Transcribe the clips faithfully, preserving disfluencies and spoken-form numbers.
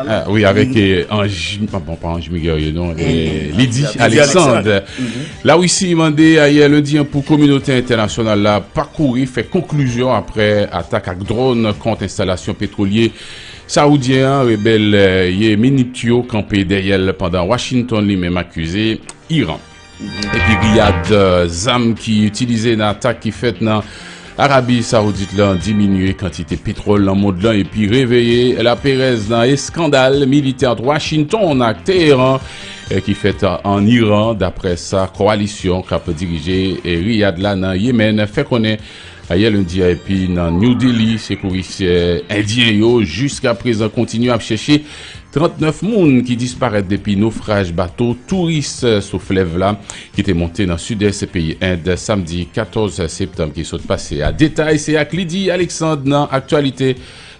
Ah, wi, avèk eh, Ange, pa, bon, pa Ange Miguel, non, eh, Lydie Alexandre. Larisi mande ayè lendi an pou kominote entènasyonal la pa kouri fè konklizyon apre atak ak dwòn kont enstalasyon petwolye sawoudyen an. Rebèl eh, Yemenit yo kanpe dèyè l pandan Washington li menm akize Iran. Epi Riyad, eh, zam ki itilize nan atak ki fèt nan Arabi Sawoudit la diminye kantite petwòl nan mond lan epi reveye laperèz nan eskandal militè ant Washington ak Teheran eh, ki fèt an Iran, daprè sa kowalisyon k ap dirije eh, Riyad la nan Yemen fè konnen ayè lendi a. Epi nan New Delhi, sekouris eh, endyen yo jiska prezan kontinye ap chèche trannèf moun ki disparèt depi nofraj bato touris sou flèv la ki te monte nan sidès peyi End samdi katòz septanm ki sot pase a. Detay se ak Lydie Alexandre nan aktyalite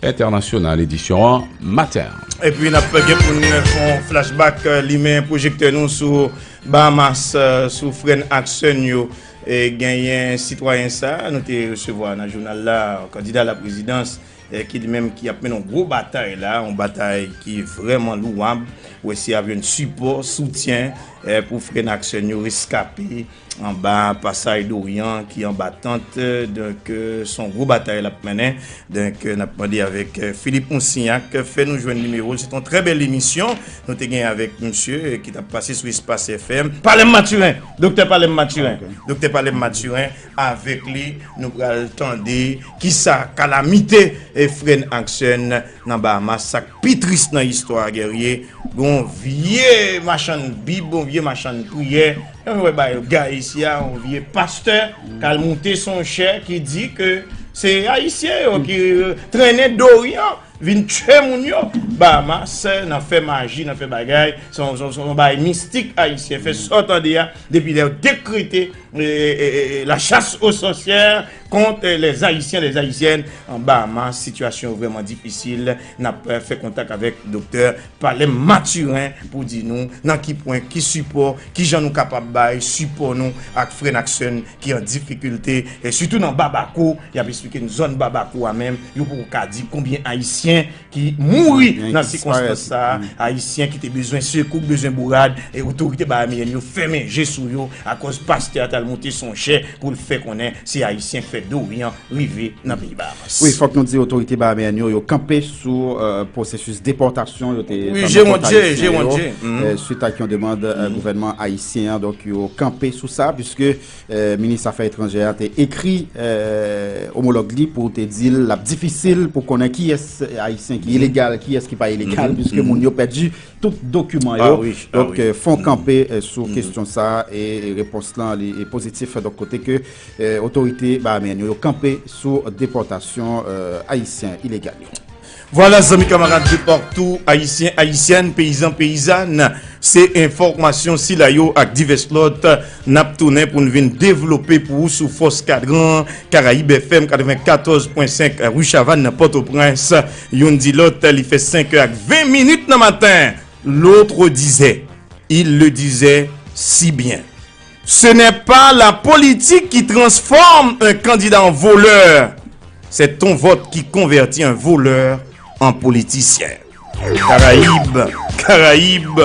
entènasyonal edisyon an maten an. Epi n ap gen pou n fè yon flashback, eh, limen pwojektè nou sou Bahamas, eh, sou frè n ak sè n yo. E genyen sitwayen sa a, nou te resevwa nan jounal la, kandida laprezidans, eh, ki li menm ki ap mennen yon gwo batay la, yon batay ki vrèman louwab, pou eseye ap jwenn sipò, soutyen, eh, pou frè n ak sè n yo reskape anba pasaj Doryan ki anba tant. Donk, eh, se yon gwo batay l ap mennen. Donk, eh, n ap mande avèk eh, Philippe Moussignac, fè nou jwenn nimewo l. Se te yon trè bèl emisyon nou te genyen avèk misye eh, ki t ap pase sou Espas F M. Palem Mathurin, Doktè Palem Mathurin. Doktè Palem Mathurin, avèk li, nou pral tande kisa kalamite eh, frè n ak sè n nan Bahamas, sa k pi tris nan istwa a, Guerrier. Gon vye machann Bib, gon vye machann priyè. Yon wè ba yo gay isi a, yon vye pastè k al moute sou yon chè ki di ke se Ayisyen yo ki eh, trennen Doryan vin tchwe moun yo. Bahamas, eh, nan fè maji, nan fè bagay, se yon, se yon, se yon bagay mistik ayisyen. Fè sa w tande a, depi lè yo dekrete eh, eh, eh, eh, la chasse aux sorcières contre eh, les Haïtiens, les Haïtiennes an Bahamas, sitiyasyon yo vrèman difisil. N ap eh, fè kontak avèk Doktè Palem Mathurin pou di nou nan ki pwen, ki sipò, ki jan nou kapab bay sipò nou ak frè n ak sè n ki an difikilte, e sitou nan Babako. Y ap esplike n zòn Babako a menm, yo poko ka di konbyen Ayisyen ki mouri nan sikonstans sa a, Ayisyen ki te bezwen sekou, ki bezwen bourad, e otorite bahameyen yo fèmen je sou yo, akòz pastè a t al moute sou yon chè pou l fè konnen se Ayisyen k fè Doryan rive nan peyi Bahamas. Wi, fòk nou di otorite bahameyen yo, yo kanpe sou eh, pwosesis depòtasyon yo te Wi, je mon Dye, je mon Dye. Eh, swit ak yon demann eh, gouvènman ayisyen an, donk yo kanpe sou sa, piske eh, minis afè etranjè a te ekri eh, omològ li pou te di l l ap difisil pou konnen kiyès ayisyen ki ilegal, kiyès ki pa ilegal, piske moun yo pèdi tout dokiman yo. Donk, eh, fon kanpe eh, sou kesyon sa a, e repons lan li pozitif, donk kote ke eh, otorite bahameyen yo, yo kanpe sou depòtasyon eh, ayisyen ilegal yo. Vwala, zanmi kamarad de partou, ayisyen, ayisyèn, peyizan, peyizàn, se enfòmasyon sila yo ak divès lòt n ap tounen pou n vin devlope pou ou sou Fòs Kadran Karayib F M katrevenkatòz pwen senk Ri Chavann nan Pòtoprens. Youn di lòt, li fè senk è ak ven minit nan maten. L'autre disait, il le disait si bien. Ce n'est pas la politique qui transforme un candidat en voleur, c'est ton vote qui convertit un voleur en politicien. Karayib, Karayib.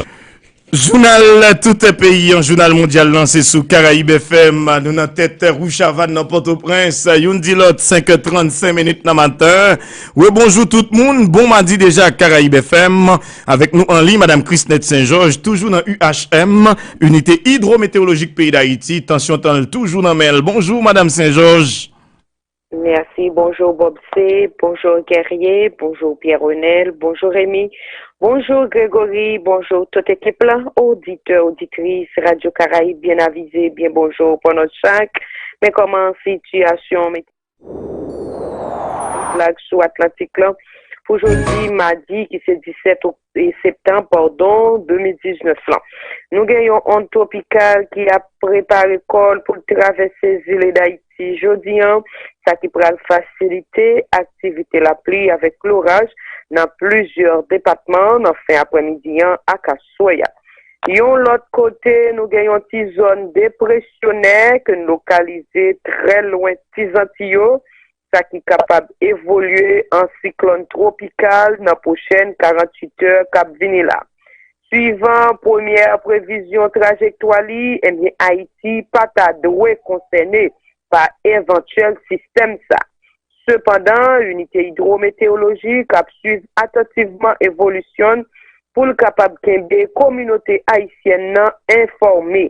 Jounal tout peyi an, jounal mondyal lan, se sou Karayib F M. Nou nan tèt Ri Chavann nan Pòtoprens. Youn di lòt, senk è trannsenk minit nan maten. Wi, bonjou tout moun. Bon madi deja ak Karayib F M. Avèk nou an liy, Madam Chrisnette Saint-Georges, toujou nan U H M, Inite Idwometewolojik Peyi Dayiti. Tansyon tan l toujou nan men l. Bonjou, Madam Saint-Georges. Mèsi, bonjou Bob C, bonjou Guerrier, bonjou Pierre Renel, bonjou Rémy, bonjou Grégory, bonjou tout ekip la, oditè, oditris Radyo Karayib, byen avize, byen bonjou pou nou chak. Men kòman sitiyasyon, mete plag sou Atlantik lan pou jodi madi ki se disèt septanm, padon, de mil diznèf lan. Nou gen yon ond twopikal ki ap prepare kò l pou l travèse zile Dayiti jodi an, sa ki pral fasilite aktivite lapli avèk loraj nan plizyè depatman nan fen aprèmidi an ak aswè a. Yon lòt kote, nou gen yon ti zòn depresyonè ke n lokalize trè lwen Ti Zanti yo, sa ki kapab evolye an siklòn twopikal nan pwochèn karanntuit è k ap vini la. Swivan premyè previzyon trajektwa li, ebyen, Ayiti pa ta dwe konsène pa evantyèl sistèm sa. Sepandan, inite idwometewolojik ap swiv atantivman evolisyon l pou l kapab kenbe kominote ayisyèn nan enfòme.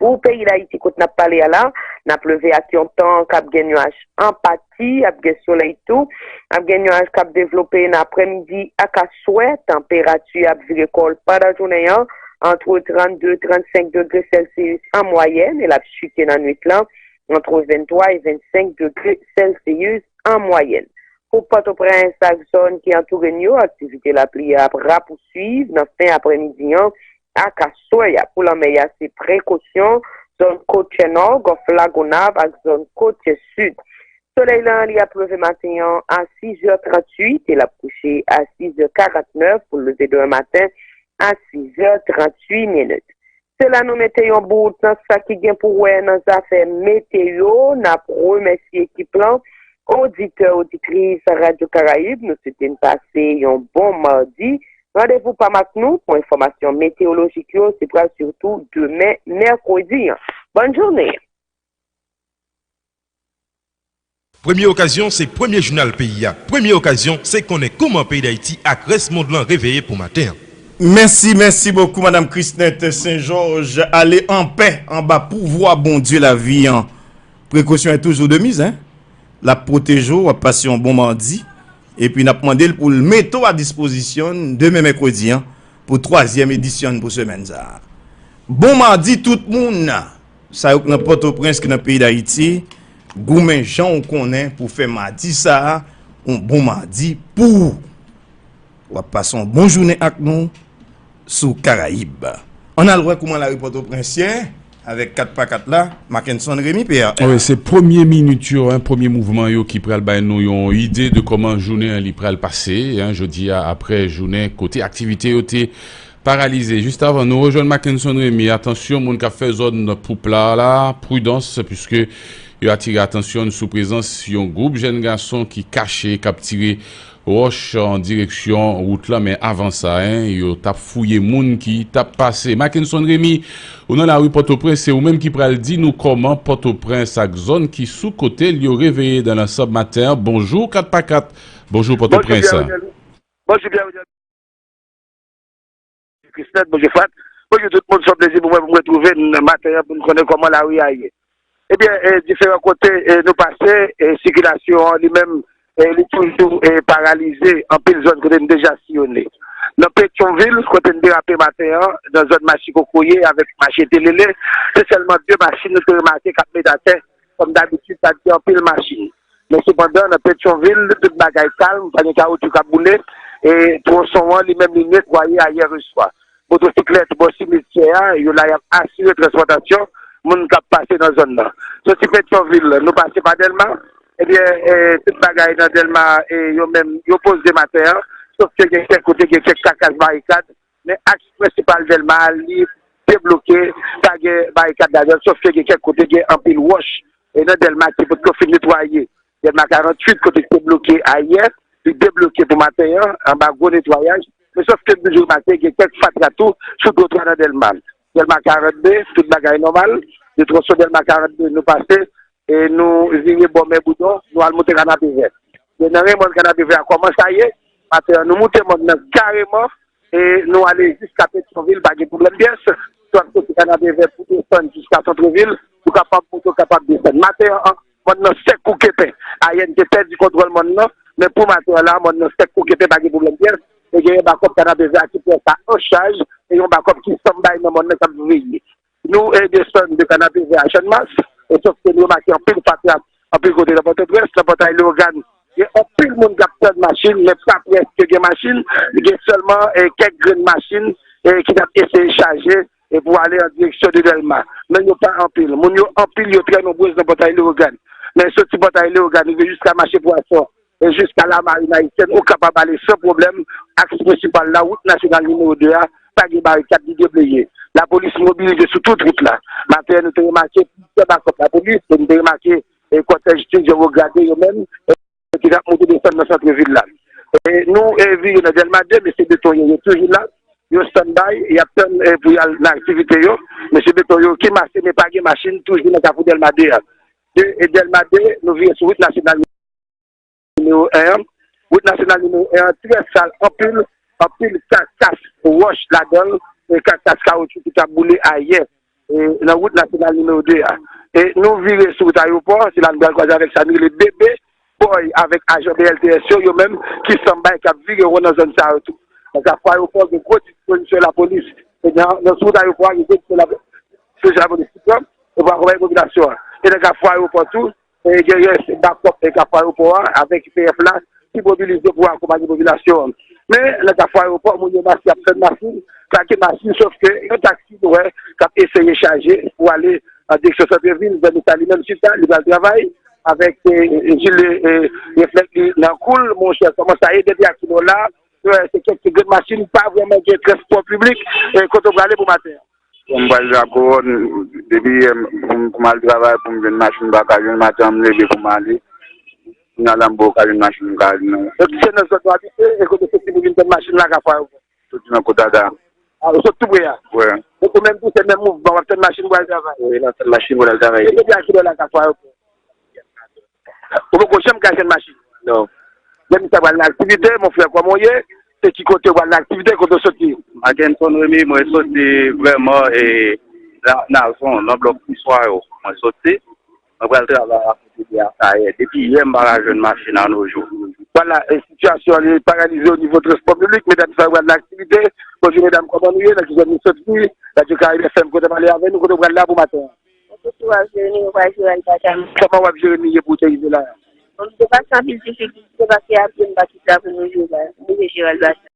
Pou peyi Dayiti, kot n ap pale a la, n ap leve ak yon tan k ap gen nyaj an pati, ap gen solèy tou, ap gen nyaj k ap devlope nan aprèmidi ak aswè. Tanperati ap vire kò l pandan jounen an, antre trannde, trannsenk degre Celsius an mwayèn, e l ap chite nan nwit lan, antre venntwa e vennsenk degre Celsius an mwayèn. Pou Pòtoprens ak zòn ki antoure n yo, aktivite lapli a ap rapouswiv nan fen aprèmidi an ak aswè a. Pou lanmè a, se prekosyon, zòn kotyè nò, Gòf Lagonav ak zòn kotyè sid. Solèy lan, li ap leve maten an a sis è tranntuit e l ap kouche a sis è karantnèf pou l leve demen maten a sis è tranntuit minit. Se la nou mete yon bout nan sa ki gen pou wè nan zafè meteyo. N ap remèsye ekip lan, oditè, oditris Radyo Karayib. Nou swete n pase yon bon madi. Randevou pa m ak nou pou enfòmasyon meteyolojik yo, se pral sitou demen, mèkredi an. Bòn jounen! Premye okazyon, se premye jounal peyi a. Premye okazyon, se konnen kòman peyi Dayiti ak rès mond lan reveye pou maten an. Mèsi, mèsi bokou, Madam Chrisnette Saint-Georges. Ale an pè anba pouvwa Bondye lavi an. Prekosyon è toujou de miz, en. L ap pwoteje w, w ap pase yon bon madi. Epi n ap mande l pou l mete w a dispozisyon n demen mèkredi an pou twazyèm edisyon n pou semèn sa a. Bon madi tout moun! Sa yo k nan Pòtoprens, ki nan peyi Dayiti, goumen jan w konnen pou fè madi sa a yon bon madi pou ou. W ap pase yon bon jounen ak nou sou Karayib. Ann al wè kòman lari Pòtoprens ye avèk kat pa kat la, Mackenson Remy, P R M. Wi, se premye minit yo, en, premye mouvman yo ki pral bay nou yon ide de kòman jounen an li pral pase, en, jodi a, aprè jounen kote aktivite yo te paralize. Jis avan nou rejwenn Mackenson Remy, atansyon moun k ap fè zòn Poupla la, pridans, piske yo atire atansyon n sou prezans yon gwoup jèn gason ki kache, k ap tire wòch an direksyon wout la, men avan sa, en, yo t ap fouye moun ki t ap pase. Mackenson Remy, ou nan lari Pòtoprens, se ou menm ki pral di nou kòman Pòtoprens ak zòn ki sou kote l yo reveye dans l'ensemble maten an. Bonjou kat pa kat. Bonjou Pòtoprens. Bonjou Pierre Rodel. Bonjou Pierre Rodel. Chrisnette, bonjou Fat. Bonjou tout moun, se yon plezi pou mwen pou m retwouve n maten an pou n konnen kòman lari a ye. Ebyen, e, diferan kote, e, nou pase, e, sikilasyon an li menm, e, li toujou, e, paralize anpil zòn kote n deja siyone. Nan Petyonvil, kote n derape maten an, nan zòn mache kokoye avèk mache telele, se sèlman de machin nou te remake k ap met atè, kòm dabitid, sa te anpil machin. Men sepandan, nan Petyonvil, tout bagay kalm, pa gen kawoutchou k ap boule, e twonson an li menm li netwaye ayè reswa. Motosiklèt bò simityè a, yo la y ap asire transpòtasyon moun k ap pase nan zòn nan. Soti Petyonvil, nou pase pa Dèlma, ebyen, e, tout bagay nan Dèlma, e, yo menm, yo poze maten an, sof ke gen kèk kote, gen kèk kakaj barikad, men aks prensipal Dèlma a, li debloke, pa gen barikad ladan l, sof ke gen kèk kote, gen anpil wòch, e nan Dèlma ki potko fin netwaye. Dèlma karanntuit, kote ki te bloke ayè, li debloke pou maten an, anba gwo netwayaj. Men sof ke nou toujou remake, gen kèk fatra tou sou twotwa nan Dèlma. Dèlma karannde, tout bagay nòmal. De twonson Dèlma karannde, nou pase, e nou vire bò Mè Boudon, nou al monte Kanapevè. E nan Remòn Kanapevè a, kòman sa ye? Maten an, nou moute mòn nan kareman, e nou ale jiska Petyonvil, pa gen pwoblèm pyès. Swa soti Kanapevè pou desann jiska santrevil, ou kapab monte, ou kapab desann. Maten an, mòn nan sèk kou kenpen. Ayè n te pèdi kontwòl mòn nan, men pou maten an la, mòn nan sèk kou kenpen, pa gen pwoblèm pyès. E genyen bakòp Kanapevè a ki pran sa an chaj, e yon bakòp ki sanm bay nan mòn nan k ap veye. Nou, e, desann de Kanapevè a Channmas, e sof ke nou remake anpil fatra, anpil kote nan Pòtoprens, nan Pòtay Leyogàn, gen anpil moun k ap tann machin, men pa prèske gen machin, gen sèlman, e, kèk grenn machin, e, ki t ap eseye chaje, e, pou ale an direksyon de Dèlma. Men yo pa anpil. Moun yo anpil, yo trè nonbrez nan Pòtay Leyogàn. Men soti Pòtay Leyogàn, rive jiska mache pwason, e jiska lamarin ayisyèn, ou kapab ale san pwoblèm. Aks prensipal la, wout nasyonal nimewo de a, pa gen barikad, li debleye. Lapolis mobilize sou tout wout la. Maten an, nou te remake plizyè bakòp lapolis, e nou te remake, e kòtèj ti djè wo grade yo menm, e ki t ap monte desann nan sant vil la. E nou e vire nan Dèlma de, mesye beton yo, yo toujou la, yo stand by, y ap tann e pou y al nan aktivite yo. Mesye beton yo ki mache, men pa gen machin, toujou nan kafou Dèlma de a. De, e Dèlma de, nou vire sou wout nasyonal nimewo en an. Wout nasyonal nimewo en an trè sal, anpil, anpil kakas wòch ladan l, e kakas kawotchou ki t ap boule ayè, e nan wout nasyonal nimewo de a. E nou vire sou wout ayewopò, se la nou pral kwaze avèk sa nou rele bebe, bòy avèk ajan B L T S yo, yo menm ki stand by, k ap vire won nan zòn sa yo tou. Nan kafou ayewopò, gen gwo dispozisyon lapolis. E nan, nan sou wout ayewopò a, gen gwo dispozisyon lapolis, sou lapolis tou pran, e pou akonpaye popilasyon an. E nan kafou ayewopò tou, e gen rès bakòp e kafou ayewopò a avèk P F la ki mobilize pou akonpaye popilasyon an. Men nan kafou ayewopò, moun yo mache ap fè machin, trake machin, sòf ke yon taksi nou wè k ap eseye chaje pou ale an direksyon santrevil, Vanessa li menm chita, li pral travay avèk e, e, jile e, reflèks li nan kou l, monchè, kòman sa ye depi a kilè w la, wè, se kèk ti grenn machin, pa vrèman gen transpò piblik, e kote w prale pou maten an? Bon, m pral Jakowòn, depi yè m, pou m, pou m al travay, pou m jwenn machin, m pa ka jwenn, maten an m leve pou m ale. Kounya la m poko ka jwenn machin, m ka ale nan. Donk, se nan zòn nou abite, e kote w soti pou vin tann machin la, Kafou Ayewopò? Soti nan Kotata. A, ou sot tou pre a? Wi. Donk, ou menm tou, se menm mouvman, w ap tann machin pou al travay? Wi, n ap tann machin pou n al travay. E depi a kilè w la, Kafou Ayewopò? Ou poko janm ka jwenn machin? Non. Depi sa pral nan aktivite, mon frè, kòman w ye? Se ki kote w pral nan aktivite, kote w soti? Mackenson Remy, mwen soti vrèman e na-, Nazon, nan blòk Piswayo. Mwen soti, mwen pral travay akote de Akayè. Depi yè, m pa ka jwenn machin a no jou. Vwala, e sitiyasyon an, li paralize o nivo transpò piblik. Medam sa yo pral nan aktivite. Bonjou, medam, kòman nou ye? Nan ki zòn nou soti? Radyo Karayib F M, kote m ale avè nou? Kote w pral la pou maten an? Mwen soti, w ap jere nimewo, w ap jere al batay. Kòman w ap jere nimewo pou w te rive la? Bon, m te pase anpil difikilte paske apye m pa kite la pou mwen jere la. M oblije jere al batay.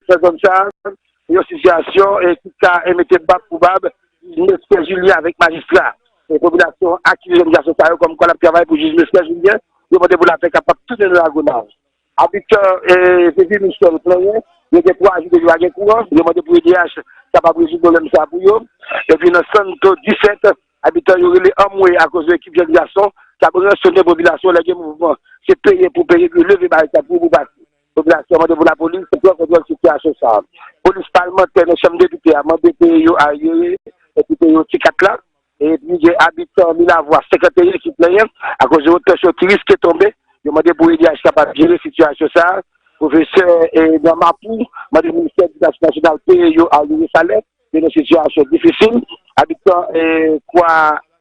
Nan zòn sa a, yon sitiyasyon e ki ka e mete bab pou bab, jis nèf Jilyen avèk majistra. E popilasyon an akize jèn gason sa yo kòmkwa l ap travay pou jis nèf Jilyen, yo mande pou lapè kapab tounen nan Lagonav. Abitan e Vivi Michel plenyen, yo gen twa jou depi pa gen kouran, yo mande pou E D H kapab rezoud pwoblèm sa a pou yo. Epi nan Santo disèt, abitan yo rele anmwe akoz yon ekip jèn gason k ap ransonnen popilasyon lè gen mouvman. Se peye pou peye, yo leve barikad pou, pou pase. Popilasyon mande pou lapolis pran kontwòl sitiyasyon sa a. Polis palmantè nan chanm depite a mande peye yo ayere epi peye yo ti kat la. Epi gen abitan Milavwa senkanteyen ki plenyen akoz wotè cho ki riske tonbe. Yo mande pou E D H kapab jere sitiyasyon sa a. Pwofesè e nan Mapou mande Ministè Edikasyon Nasyonal peye yo ayere salè. Yo nan sitiyasyon difisil. Abitan e Kwa,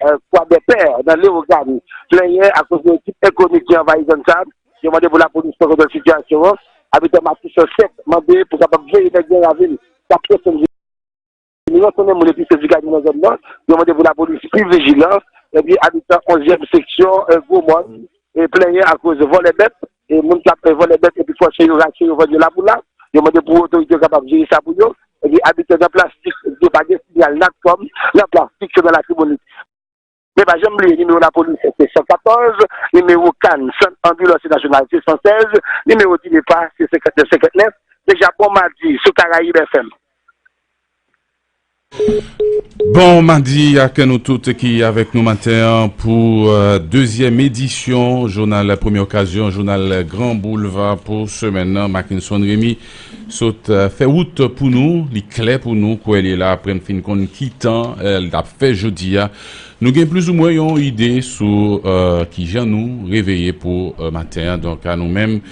e Kwa dè Pè nan Lewogàn plenyen akoz de ekip enkoni ki anvayi zòn sa a. Yo mande pou lapolis pran kontwòl sitiyasyon an. Abitan Mapou san sèt mande pou kapab veye nèg nan ravin k ap desann, nou ransonnen moun epi sezi kay moun nan zòn nan. Yo mande pou lapolis pi vijilan. Epi abitan onzyèm seksyon e Gwo Mòn e plenyen akoz vòlè bèt, e moun k ap e vòlè bèt epi fòse yo rache yo vann yo la pou la. Yo mande pou otorite yo kapab jere sa pou yo. Epi abitan nan Plastik, yo pa gen siyal Natcom nan Plastik, se nan Latibonit. Men pa janm bliye, nimewo lapolis se san katòz, nimewo CAN, Sant Anbilans Nasyonal, se san sèz, nimewo DINEPA, se senkantnèf senkantnèf. Deja bon madi sou Karayib F M. Bon madi ak nou tout ki avèk nou maten an pou, euh, dezyèm edisyon jounal Premye Okazyon, jounal Gran Boulva pou semèn nan. Mackenson Remy sot, euh, fè wout pou nou, li klè pou nou, kwè li la, apre n fin konn ki tan, euh, l ap fè jodi a. Nou gen plizoumwen yon ide sou, euh, kijan nou reveye pou, euh, maten an. Donk, a nou menm,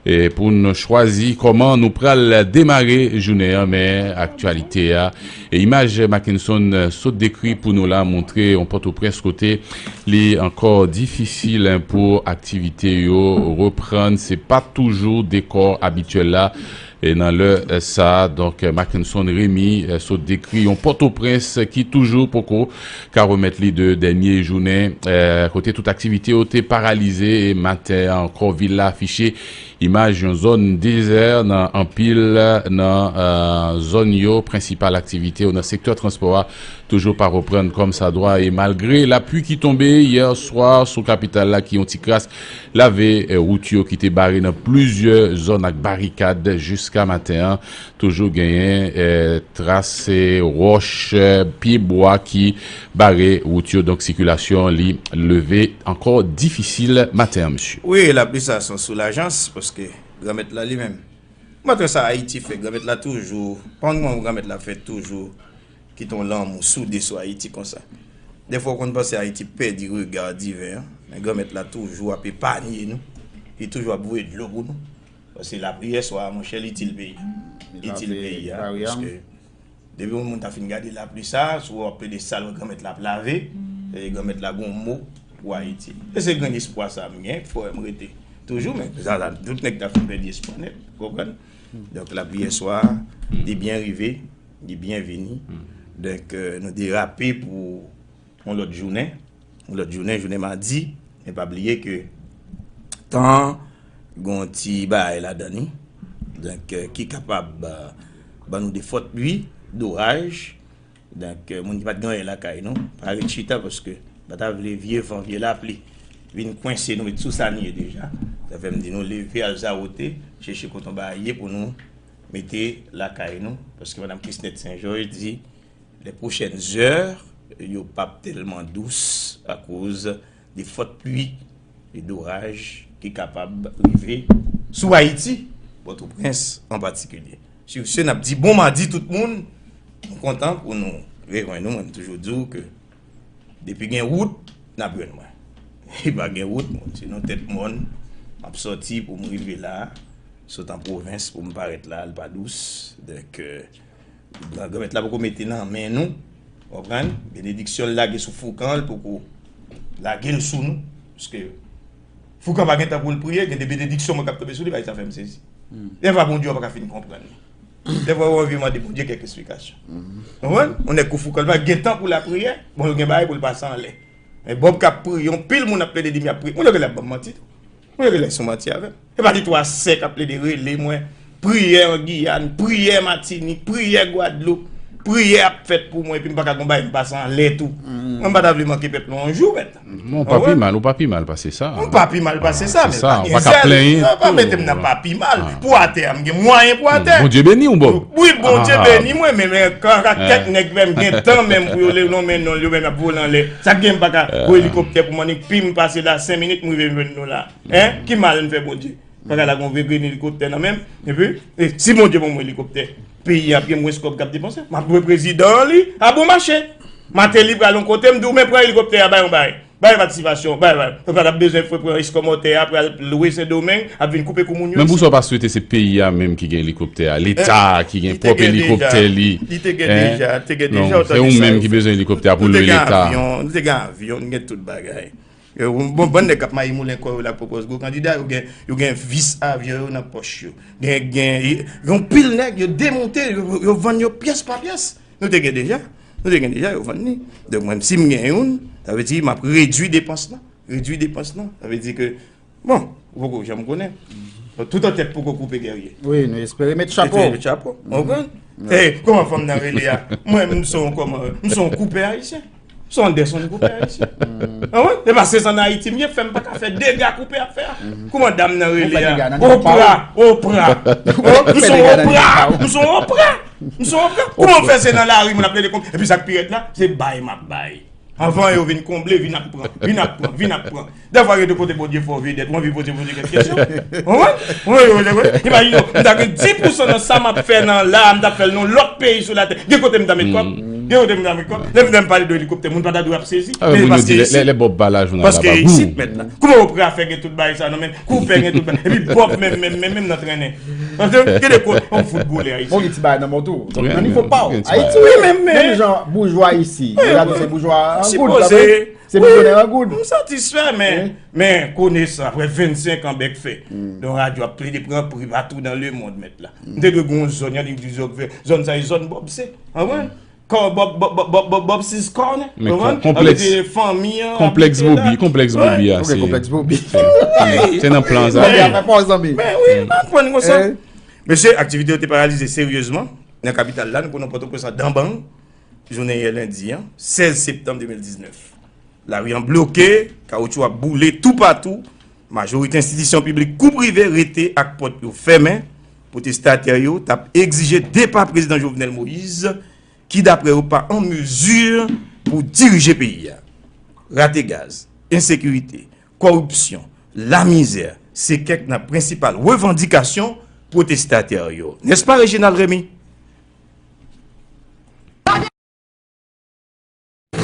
e pou n chwazi kòman nou pral demare jounen an, men aktyalite a, e imaj Mackenson, euh, sot dekri pou nou la montre yon Pòtoprens kote li ankò difisil, en, pou aktivite yo reprann. Se pa toujou dekò abityèl la, e nan lè, euh, sa a. Donk, euh, Mackenson Remy, euh, sot dekri yon Pòtoprens ki toujou poko ka remèt li de dènye jounen, euh, kote tout aktivite yo te paralize, e maten an ankò, vil la afiche Imaj yon zòn dezè nan anpil nan zòn yo. Prensipal aktivite yo nan sektè transpò a toujou pa reprann kòmsadwa, e malgre lapli ki tonbe yè swa sou kapital la, ki yon ti kras lave wout yo ki te bare nan plizyè zòn ak barikad jiska maten an, toujou genyen tras wòch, pyebwa ki bare wout yo. Donk sikilasyon li leve ankò difisil maten an, mesye. Wi, lapli sa se yon soulajans paske Granmèt la li menm, maten sa Ayiti fè, Granmèt la toujou, pa konn kòman Granmèt la fè toujou kite yon lanmou soude sou Ayiti konsa. Dèfwa ou konn panse Ayiti pèdi rega diven an, men Granmèt la toujou ap epanye nou, li toujou ap voye dlo pou nou. Paske lapli yè swa a, monchè, li itil peyi a. Li itil peyi a, paske depi yon moun ta fin gade lapli sa a, si w ap plede sal, wè Granmèt la ap lave, e Granmèt la gon mo pou Ayiti. E se grenn espwa sa a m gen, k fè m rete toujou, men sa, sa, tout nèg ta fin pèdi espwa nèt, ou konprann? Donk, lapli yè swa a, li byen rive, li byen vini. Donk, nou derape pou yon lòt jounen, yon lòt jounen, jounen madi, men pa bliye ke tan an gon ti bagay ladan li, donk, ki kapab ban nou de fòt pli, doraj. Donk, moun ki pa t gen anyen lakay nou, pa ret chita paske m pa ta vle vye van, vye lapli vin kwense nou, met sou sa n ye deja. Sa fè m di nou leve al zawote, chèche kote yon bagay ye pou nou mete lakay nou, paske madanm Chrisnette Saint-Georges di, les prochaines heures, yo p ap tèlman dous akoz de fòt pli e doraj ki kapab rive sou Ayiti, Pòtoprens an patikilye. Sur ce, n ap di bon madi tout moun. Nou kontan pou nou rejwenn nou. Mwen, m toujou di w ke depi gen wout, n ap jwenn mwen. E pa gen wout, moun, se nan tèt mòn m ap sòti pou m rive la, sot an pwovens pou m parèt la, l pa dous. Donk, Granmèt la poko mete nan men nou, w konprann? Benediksyon l lage sou Foukan, l poko lage l sou nou. Paske Foukan pa gen tan pou l priye, gen de benediksyon mwen k ap tonbe sou li, bagay sa fè m sezi. Dèfwa Bondye w pa ka fin konprann li. Dèfwa w anvi mande Bondye kèk esplikasyon. W konprann? Yon nèg kou Foukan, li pa gen tan pou lapriyè, bon, l gen bagay pou l pase anlè. Men Bòb k ap priye, yon pil moun ap plede di m y ap priye. Moun yo genlè ap ban m manti tou. Moun yo genlè sou manti avè m. E pa gen twa sè k ap plede rele mwen, priyè an Giyàn, priyè Matinik, priyè Gwadloup, priyè ap fèt pou mwen, epi m pa ka gon bagay m pase anlè tou. Mwen m pa ta vle manke pèp la yon jou, mèt. Non, ou pa pi mal, ou pa pi mal pase sa. Ou pa pi mal pase sa, men pa gen zèl. Ou pa ka plenyen tou. Pa mete m nan pa pi mal. Pou atè a, m gen mwayen pou atè. Bondye beni w, Bòb. Wi, Bondye beni mwen, men, men, kan kèk nèg menm gen tan menm pou yo le nonmen non, yo menm ap vole anlè. Sa k gen m pa ka gon elikoptè pou m annik, pi m pase la senk minit, m rive jwenn nou la. Hein? Ki mal m fè Bondye? Bagay la gon vre grenn elikoptè nan men m. Epi, e, si Bondye ban mwen elikoptè, peyi a ap gen mwens kòb k ap depanse. M ap lwe prezidan an li a bon mache. Martelly pral yon kote, m di w, men pran elikoptè a, bay yon bay. Bay patisipasyon, bay, bay. Yo pa t ap bezwen fè pran eskòmòtè a, pral lwe Sendomeng, ap vin koupe kou moun yo isit. Men pou sa w pa swete se peyi a menm ki gen elikoptè a, Leta a ki gen pwòp elikoptè li. Li te gen deja, li te gen deja. Non, se ou menm ki bezwen elikoptè a pou lwe Leta a. Nou te gen avyon, nou te gen avyon, nou gen tout bagay. Yo, bon, bann nèg k ap mayi moulen kò yo la k pwopòz gwo kandida, yo gen, yo gen vis avyon yo nan pòch yo. Gen, gen, gen yon pil nèg, yo demonte, yo, yo vann yo pyès pa pyès. Nou te gen deja, nou te gen deja, yo vann li. Donk, mwen, si m gen youn, sa vle di m ap redui depans lan. Redui depans lan, sa vle di ke, bon, ou poko janm konnen. Tout antèt poko koupe, Guerrier. Wi, nou espere met chapo. Met chapo, ou konprann? E, kòman fanm nan rele a? Mwen, m se yon kòman, m se yon koupè ayisyen. M se yon Anderson koupè ayisyen. A wi? E pa se an Ayiti m ye, fè m pa ka fè dega koupè ap fè a. Kòman dam nan rele a? Opra, Opra. M se yon Opra, m se yon Opra. M se yon Opra. Kòman m fè se nan lari moun ap rele konn? Epi sa k pi rèd la, se bay m ap bay. Anvan yo vin konble, vin ap pran, vin ap pran, vin ap pran. Dèfwa gen de kote Bondye fè w vedèt, ou anvi poze Bondye kèk kesyon. Ou konprann? Ou konprann? Imajine w, m ta gen dis pousan nan sa m ap fè nan la, m t ap fè l nan lòt peyi sou latè. Gen kote m ta met kòb. Gen kote m ta met kòb. Lè m, lè m pale de elikoptè, moun pa ta dwe ap sezi. Men paske isit, lè, lè Bòb pa la, jounan la pa gou. Paske isit mentnan. Kouman Opra fè gen tout bagay sa nan men l? Koupè gen tout bagay. Epi Bòb menm, menm, menm, menm nan trennen. Paske gen de kote, yon foutbolè ayisyen. Bon, gen ti bagay nan men w tou. Nan nivo pa w. Ayiti, wi, menm, menm jan boujwa isi. Yo gade se boujwa an goud kanmenm. Se milyonè an goud. M satisfè, men, men, konesan, apre vennsenk an bèk fè, yon radyo ap plede pran pri patou nan lemonn, mèt la. M te dwe gen yon zòn, y a di, di zòn vè, zòn sa, e zòn Bòb se. Konprann? Bob, Bob, Bob, Bob, Bob, Bob's Corner. Men konprann? Konplèks, fanmi an, konplèks Bobi, konpleks Bobi a, se konpleks Bobi. Se nan plan sa. Bobi a fè pòz anbe. Men wi, nan pwen konsa. Mesye, aktivite yo te paralize seryezman nan kapital la, nou konnen Pòtoprens an danbang, jounen yè lendi an, sèz septanm de mil diznèf. Lari an bloke, kawotchou ap boule toupatou, majorite enstitisyon piblik kou prive rete ak pòt yo fèmen. Pwotestatè yo t ap egzije depa prezidan Jovenel Moïse, ki daprè yo pa an mezi pou dirije peyi a. Rate gaz, ensekirite, kòripsyon, lamizè, se kèk nan prensipal revandikasyon pwotestatè yo. Nèspa, Reginald Remy?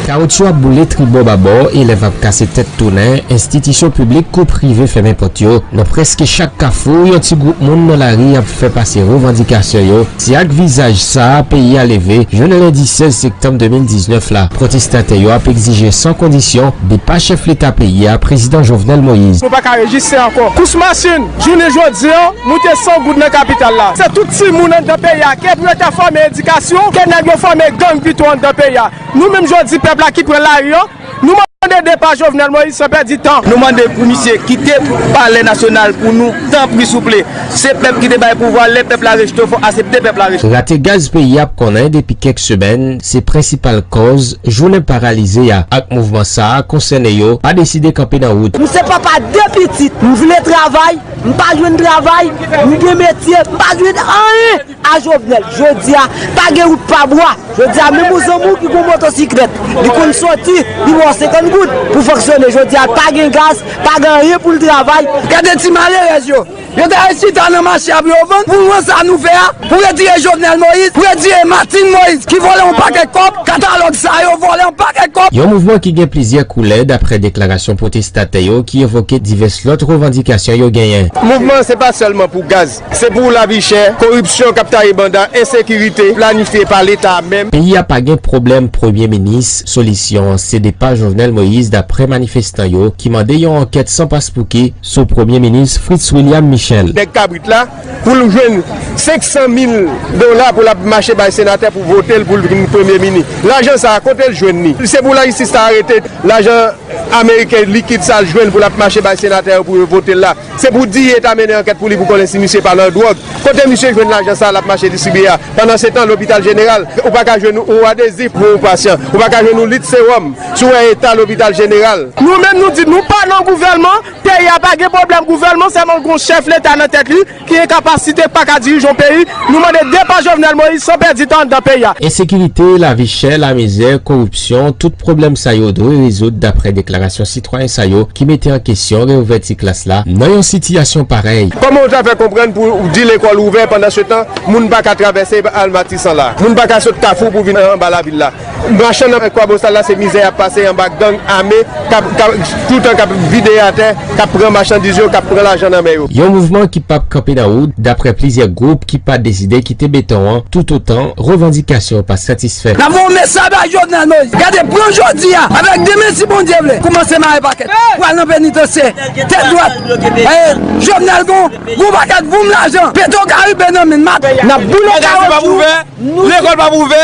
Kawotchou ap boule tribò babò, elèv ap kase tèt tounen, enstitisyon piblik kou prive fèmen pòt yo. Nan prèske chak kafou, yon ti gwoup moun nan lari ap fè pase revandikasyon yo. Se ak vizaj sa a peyi a leve, jounen lendi sèz septanm de mil diznèf la. Pwotestatè yo ap egzije san kondisyon depa chèf leta peyi a, prezidan Jovenel Moïse. Nou pa ka reziste ankò. Kous machin, jounen jodi a, moute san goud nan kapital la. Se tout timoun anndan peyi a, ke pou yo ta fòme edikasyon, ke nèg yo fòme gang pito anndan peyi a. Nou menm jodi, pèp la ki pran lari an, nou mande depa Jovenel Moïse san pèdi tan. Nou mande pou misye kite palè nasyonal pou nou, tanpri souple. Se pèp ki te bay pouvwa, lè pèp la rejte, fò aksepte pèp la rejte. Rate gaz peyi a ap konnen depi kèk semèn, se prensipal kòz jounen paralize a. Ak mouvman sa a, konsène yo pa deside kanpe nan wout. M se papa de pitit, m vle travay, m pa jwenn travay, m gen metye, m pa jwenn anyen. A Jovenel, jodi a, pa gen wout pa bwa. Jodi a, menm yon zanmi w ki gon motosiklèt, li konn soti, li ba w senkant goud pou fonksyone. Jodi a, pa gen gaz, pa gen anyen pou l travay. Gade ti malerèz yo. Yo ta resi ta nan mache ap yo vann pou nou wè sa nou fè a, pou retire Jovenel Moïse, pou retire Martine Moïse, ki vòlè yon pakèt kòb, katalòg sa yo vòlè yon pakèt kòb. Yon mouvman ki gen plizyè koulè, daprè deklarasyon pwotestatè yo, ki evoke divès lòt revandikasyon yo genyen. Mouvman se pa sèlman pou gaz, se pou lavi chè, koripsyon k ap taye banda, ensekirite planifye pa Leta menm. Peyi a pa gen pwoblèm premye minis, solisyon an se depa Jovenel Moïse, daprè manifestan yo, ki mande yon ankèt san paspouki sou premye minis Fritz William Michel. Nèg kabrit la, pou l jwenn senk san mil dola pou l ap mache bay senatè pou vote l pou l vin premye minis. Lajan sa a, kote l jwenn li? Se pou lajistis ta arete lajan ameriken likid sa l jwenn pou l ap mache bay senatè yo pou yo vote l la. Se pou D A ta mennen ankèt pou li pou konnen si misye pa nan dwòg. Kote misye jwenn lajan sa l ap mache distribiye a? Pandansetan, lopital jeneral, ou pa ka jwenn yon adezif pou yon pasyan. Ou pa ka jwenn yon lit sewòm si w wè eta lopital jeneral. Nou menm, nou di nou pa nan gouvèlman, peyi a pa gen pwoblèm gouvèlman, sèlman gon chèf leta nan tèt li ki gen kapasite pa ka dirije yon peyi. Nou mande depa Jovenel Moïse san pèdi tan anndan peyi a. Ensekirite, lavi chè, lamizè, koripsyon, tout pwoblèm sa yo dwe rezoud, daprè deklarasyon sitwayen sa yo ki mete an kesyon reouvèti klas la nan yon sitiyasyon parèy. Kòman w ta fè konprann pou w di lekòl ouvè, pandansetan moun pa ka travèse al Matisan la, moun pa ka sot Kafou pou vin anba lavil la? Machann nan Kwabosal la, se mizè y ap pase anba gang ame k ap, k ap, toutan k ap vide atè, k ap pran machandiz yo, k ap pran lajan nan men yo. Yon mouvman ki p ap kanpe nan wout, daprè plizyè gwoup ki pa deside kite beton an, toutotan revandikasyon yo pa satisfè. N ap voye yon mesaj bay Jovenel Moïse. Gade, pran jodi a, avèk demen, si Bondye vle, koumanse mare pakèt. Pral nan penitansye, tèt dwat. Eh, Jovenel gon, gon pakèt voum lajan, Petro Caribe nan men l. N ap boule kawotchou. Lekòl p ap ouvè,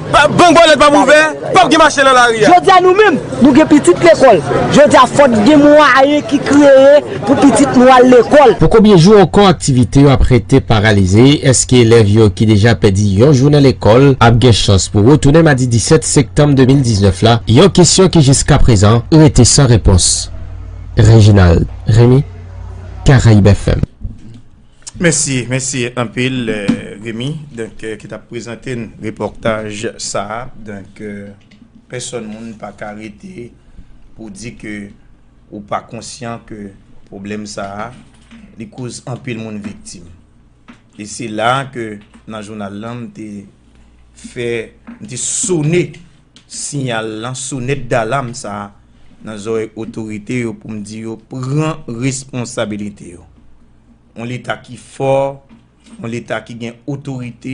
bank bòlèt p ap ouvè, p ap gen mache nan lari a. Jodi a, nou menm, nou gen pitit lekòl. Jodi a, fòk gen mwayen ki kreye pou pitit nou al lekòl. Pou konbyen jou ankò aktivite yo ap rete paralize? Èske elèv yo ki deja pèdi yon jounen lekòl ap gen chans pou retounen madi disèt septanm de mil diznèf la? Yon kesyon ki jiskaprezan rete san repons. Reginald Remy, Caraïbes F M. Mèsi, mèsi anpil, eh, Remy, donk, eh, ki t ap prezante n repòtaj sa a. Donk, eh, pèsòn moun pa ka rete pou di ke ou pa konsyan ke pwoblèm sa a, li koz anpil moun viktim. E se la ke nan jounal lan, m te fè, m te sone siyal lan, sonèt dalam sa a, nan zòrèy otorite yo pou m di yo pran responsabilite yo. Yon Leta ki fò, yon Leta ki gen otorite,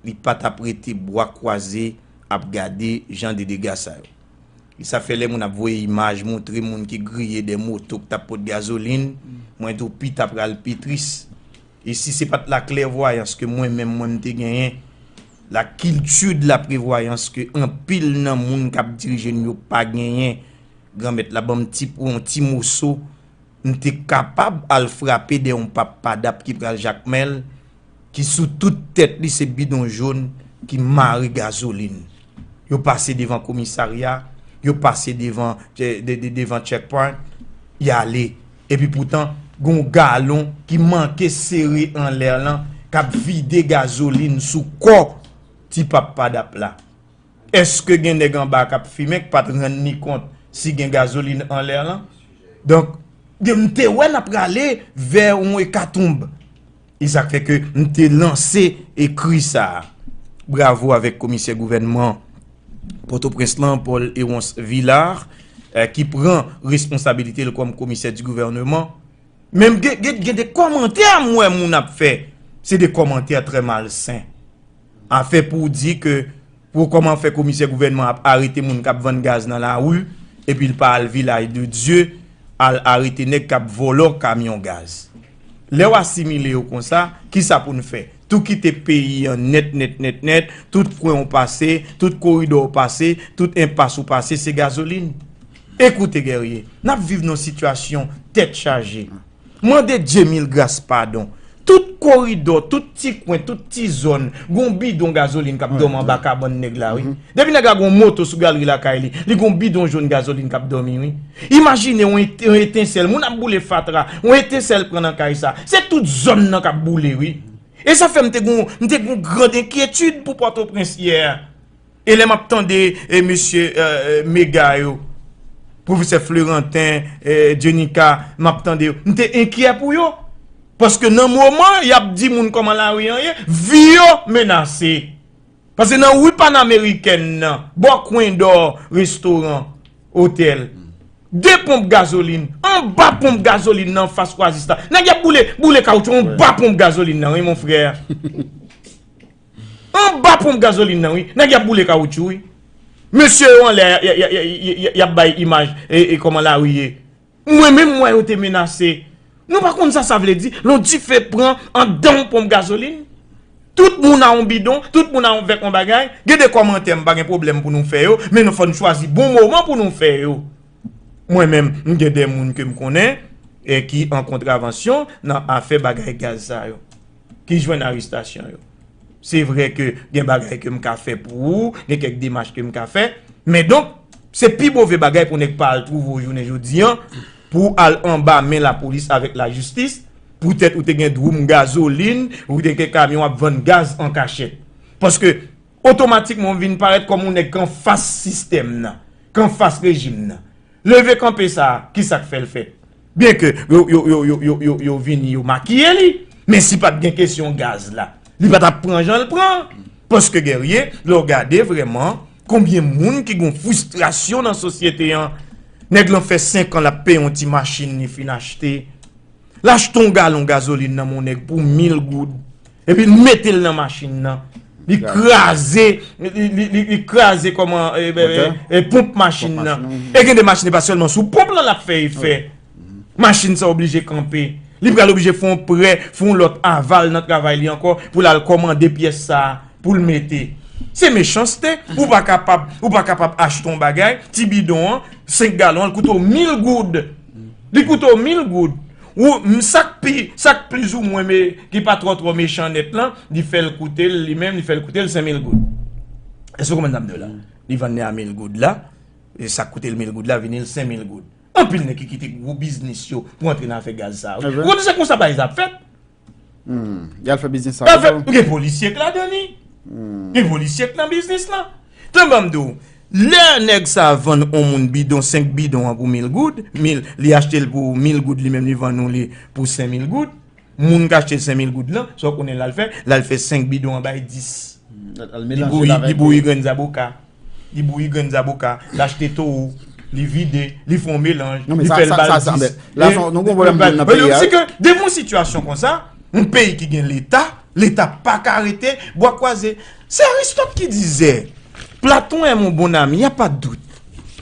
li pa t ap rete bra kwaze ap gade jan de dega sa yo. E sa fè lè moun ap voye imaj, montre moun ki griye dè moto k t ap pot gazolin, mwen di w pita pral pi tris. E si se pa t laklèvwayans ke mwen menm mwen m te genyen, La culture de la prévoyance ke anpil nan moun k ap dirije n yo pa genyen. Granmèt la ban m ti, yon ti moso, m te kapab al frape dèyè yon pap padap ki pral Jakmèl, ki sou tout tèt li se bidon jòn ki mare gazolin. Yo pase devan komisarya, yo pase devan, de, de, de, devan checkpoint, y ale. Epi poutan, gon galon ki manke sere anlè lan, k ap vide gazolin sou kò ti pap padap la. Èske gen nèg anba k ap fimen k pa t rann ni kont si gen gazolin anlè lan? Donk, m te wè n ap prale vè yon ekatonb. E sa k fè ke m te lanse ekri sa a. Bravo avèk komisè gouvènman Pòtoprens lan, Paul Héronce Villard, eh, ki pran responsabilite l kòm komisè di gouvènman. Men m gen, gen, gen de kòmantè m wè moun ap fè. Se de kòmantè trè malsen. Afè pou w di ke pou kòman fè komisè gouvènman ap arete moun k ap vann gaz nan lari, epi l pa al Vilaj de Dye, al arete nèg k ap vòlò kamyon gaz. Lè w asimile yo konsa, kisa pou n fè? Tou kite peyi an nèt, nèt, nèt, nèt, tout kwen w pase, tout koridò w pase, tout enpas ou pase, se gazolin. Ekoute, Guerrier, n ap viv nan yon sitiyasyon tèt chaje. Mande Dye mil gras padon. Tout koridò, tout ti kwen, tout ti zòn, gon bidon gazolin k ap dòmi anba kabann nèg la, wi. Depi nèg la gon moto sou galri lakay li, li gon bidon jòn gazolin k ap dòmi, wi. Imajine yon et-, yon etensèl, moun ap boule fatra, yon etensèl pran nan kay sa. Se tout zòn nan k ap boule, wi. E sa fè m te gon, m te gon grand enkyetid pou Pòtoprens yè. E lè m ap tande, e, mesye, e, e, Mega yo, pwofesè Florentin, e, Djenika, m ap tande yo, m te enkyè pou yo. Paske nan moman y ap di moun kòman lari an ye, vi yo menase. Paske nan ri Panamerikèn nan, bò Kwen Dò, restoran, otèl, de ponp gazolin, anba ponp gazolin nan fas Oasis la, nèg y ap boule, boule kawotchou anba ponp gazolin nan, wi, mon frè. Anba ponp gazolin nan, wi. Nèg y ap boule kawotchou, wi. Mesye yo anlè, y, y, y ap bay imaj, e, e kòman lari ye. Mwen menm, m wè yo te menase. Nou pa konn sa sa vle di? Lè yon dife pran anndan yon ponp gazolin. Tout moun a yon bidon, tout moun a yon vèk, yon bagay. Gen de kòmantè, m pa gen pwoblèm pou nou fè yo, men nou fò n chwazi bon moman pou nou fè yo. Mwen menm, m gen de moun ke m konnen, e ki an kontravansyon nan afè bagay gaz sa yo, ki jwenn arestasyon yo. Se vre ke gen bagay ke m ka fè pou ou, gen kèk demach ke m ka fè, men donk, se pi move bagay pou nèg pa al twouve w jounen jodi an, pou w al anba men lapolis avèk lajistis, poutèt ou te gen dwoum gazolin, ou te gen kamyon ap vann gaz an kachèt. Paske, otomatikman, w vin parèt kòm yon nèg k anfas sistèm nan, k anfas rejim nan. Leve kanpe sa a, ki sa k fè l fèt? Byenke yo, yo, yo, yo, yo, yo, yo vini, yo makiye li. Men si pa t gen kesyon gaz la, li pa t ap pran jan l pran. Paske, Guerrier, lè w gade vrèman, konbyen moun ki gon fristrasyon nan sosyete an? Nèg lan fè senk an l ap peye yon ti machin li fin achte. L achte yon galon gazolin nan men yon nèg pou mil goud. Epi l mete l nan machin nan. Li kraze, li, li, li, li kraze kòman, e, e, e, e, ponp machin nan. E gen de machin, e pa sèlman sou ponp lan l ap fè efè. Machin sa oblije kanpe. Li pral oblije fè yon prè, fè yon lòt aval nan travay li ankò pou l al kòmande pyès sa a pou l mete. Se mechanste. Ou pa kapab, ou pa kapab achte yon bagay, ti bidon an, senk galon an, l koute w mil goud. Li koute w mil goud. Ou, m, sa k pi, sa k plizoumwen, men ki pa twò twò mechan nèt lan, li fè l koute l, li menm, li fè l koute l senk mil goud. Èske w konprann sa m di w la? Li vann li a mil goud la, e sa k koute l mil goud la, vini l senk mil goud. Anpil nèg ki kite gwo biznis yo pou antre nan afè gaz sa a, wi. Ou konn se konsa bagay sa ap fèt? Hmm. Y al fè biznis sa. Y al fè, gen polisye k ladan li. Hmm. Gen polisye k nan biznis lan. Tan ban m di w, lè nèg sa vann yon moun bidon, senk bidon an pou mil goud, mil, li achte l pou mil goud, li menm li vann ou li pou senk mil goud. Moun k achte l senk mil goud lan, sa w konnen l al fè? L al fè senk bidon an bay dis. Hmm, al, al melanje l avèk dlo. Li bouyi, li bouyi grenn zaboka. Li bouyi grenn zaboka, l achte towo, li vide, li fè yon melanj, li fè l ba l dis. Non, men sa, sa, sa, sa, men la, e, nou gon pwoblèm pou nou nan peyi a. Se ke, devan yon sitiyasyon konsa, yon peyi ki gen Leta, Leta pa ka rete bwa kwaze. C'est Aristote qui disait, Platon est mon bon ami, y a pas de doute.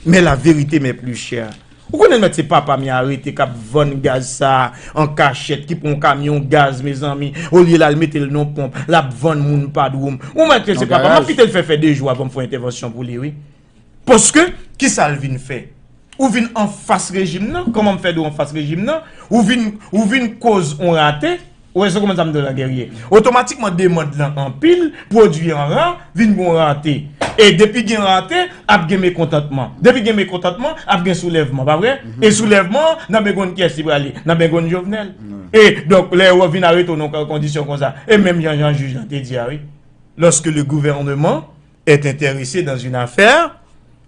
Mais la vérité m'est plus chère. Ou konnen mèt se papa m y arete k ap vann gaz sa a an kachèt, ki pran yon kamyon gaz, mezanmi, olye l al mete l nan ponp, l ap vann moun pa dwoum. Ou mèt se papa m, m ap kite l fè, fè de jou avan m fè yon entèvansyon pou li, wi. Paske, kisa l vin fè? Ou vin anfas rejim nan, kòman m fè di w anfas rejim nan? Ou vin, ou vin koz on rate, ou wè se kòman sa m di w la, Guerrier? Otomatikman, demann lan anpil, pwodui an ra, vin gon rate. E depi gen rate, ap gen mekontantman. Depi gen mekontantman, ap gen soulèvman, pa vre? E soulèvman an, nan men gon kyès li prale, nan men gon Jovenel. E, donk, lè yo vin arete w nan kondisyon konsa, e menm jan, jan jij lan te di a, wi. Lorsque le gouvernement est intéressé dans une affaire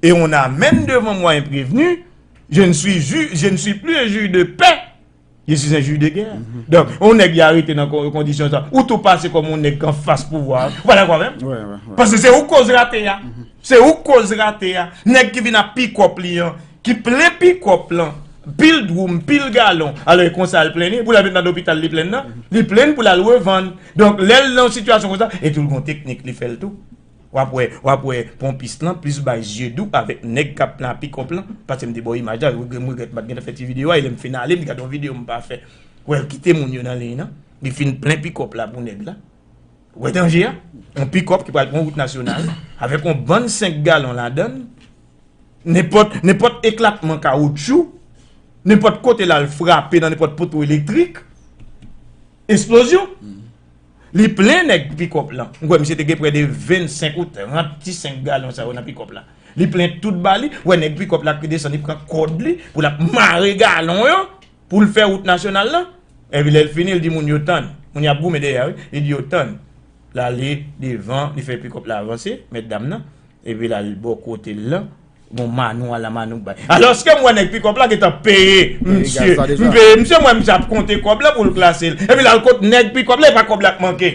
et on amène devant moi un prévenu, je ne suis ju-, je ne suis plus un juge de paix, je suis un juge de guerre. Donk, yon nèg y arete nan kon-, kondisyon sa, ou tou pase kòm yon nèg k anfas pouvwa a. Ou pa dakò avè m? Paske se ou k koz rate a. Se ou k koz rate a. Nèg ki vin ak pikòp li an, ki plen pikòp lan, pil dwoum, pil galon. Alò, e konsa l plen li, pou l al met nan lopital li plen nan, li plen pou l al revann. Donk, lè l nan yon sitiyasyon konsa, e tou l gon teknik li fè l tou. W ap wè, w ap wè ponpis lan plis bay zye dou avèk nèg k ap plen ak pikòp lan, paske m te ba w imaj la, m regrèt m pa t gentan fè ti videyo a, e lè m fin ale, m gade yon videyo m pa fè. Wè, l kite moun yo nan liy nan, li fin plen pikòp la pou nèg la. Ou wè danje a? Yon pikòp ki pral pran wout nasyonal, avèk yon bann senk galon ladan l, nenpòt, nenpòt eklatman kawotchou, nenpòt kote l al frape nan nenpòt poto elektrik, eksplozyon. Li plen nèg pikòp lan. M kwè misye te gen prè de vennsenk ou trant ti senk galon sa yo nan pikòp la. Li plen tout ba li, wè nèg pikòp la ki desann, li pran kòd li, pou l ap mare galon yo, pou l fè wout nasyonal lan. Epi lè l fini, l di moun yo tann. Moun y ap goumen dèyè a, wi. Li di yo tann. L ale devan, li fè pikòp la avanse, mèt dam nan. Epi l al bò kote l lan. Bon, manou ala manou bay. Alòske m wè nèg pikòp la gentan peye misye. M peye misye, m wè misye ap konte kòb la pou l klase l. Epi l al kot nèg pikòp la, e pa kòb la k manke.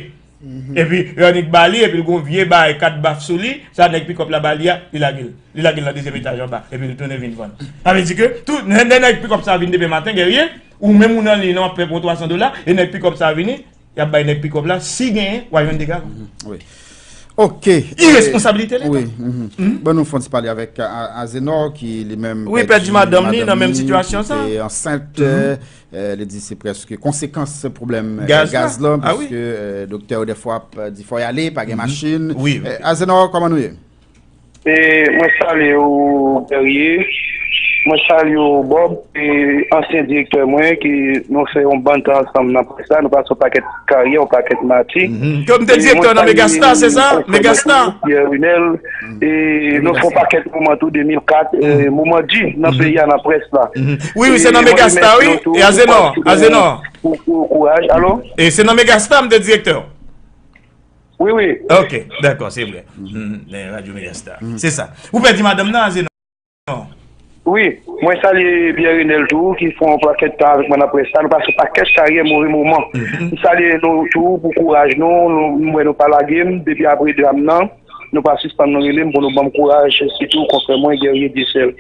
Epi, yo annik ba li, epi l gon vye bay kat baf sou li, sa nèg pikòp la ba li a, li lage l. Li lage l nan dezyèm etaj anba, epi l tounen vin vann. Sa vle di ke, tou, lè, lè nèg pikòp sa vin demen maten, Guerrier, ou menm ou nan liy nan, w ap pè pou twa san dola, e nèg pikòp sa vini, y ap bay nèg pikòp la, si genyen, w a jwenn de galon. Wi. Ok. Iresponsabilite Leta. Wi. Ban nou fè yon ti pale avèk A-, Azenor, ki li menm pèdi madanm li nan menm sitiyasyon sa. Ki te ansent, euh, li di se prèske konsekans pwoblèm, euh, gaz la, piske, euh, doktè yo dèfwa ap, euh, di fò y ale, pa gen machin. Wi, wi. Euh, Azenor, kòman nou ye? E mwen salye w, Guerrier. Mwen salye w, Bob, e ansyen direktè mwen, ki nou fè yon bann tan ansanm nan près la. Nou pase yon pakèt karyè, yon pakèt mati. Ke m te direktè nan Megastar, se sa? Megastar? Pierre Runel. E nou fè yon pakèt moman tou, de mil kat, e moman di nan peyi a, nan près la. Wi, wi, se nan Megastar, wi. E Azenor, Azenor. Pou, pou kouraj, alo? E se nan Megastar, m te direktè. Wi, wi. Ok, dakò, se vre. Nan Radyo Megastar. Se sa. Ou pèdi madanm nan, Azenor? Wi, mwen salye Pierre Renel tou, ki fè yon pakèt tan avèk mwen nan près la. Nou pase yon pakèt karyè, move moman. M salye nou tou pou kouraj nou. Nou, m wè nou pa lage m depi apre dram nan. Nou pa sispann rele m pou nou ban m kouraj, sitou konfrè mwen, Guerrier Dieuseul.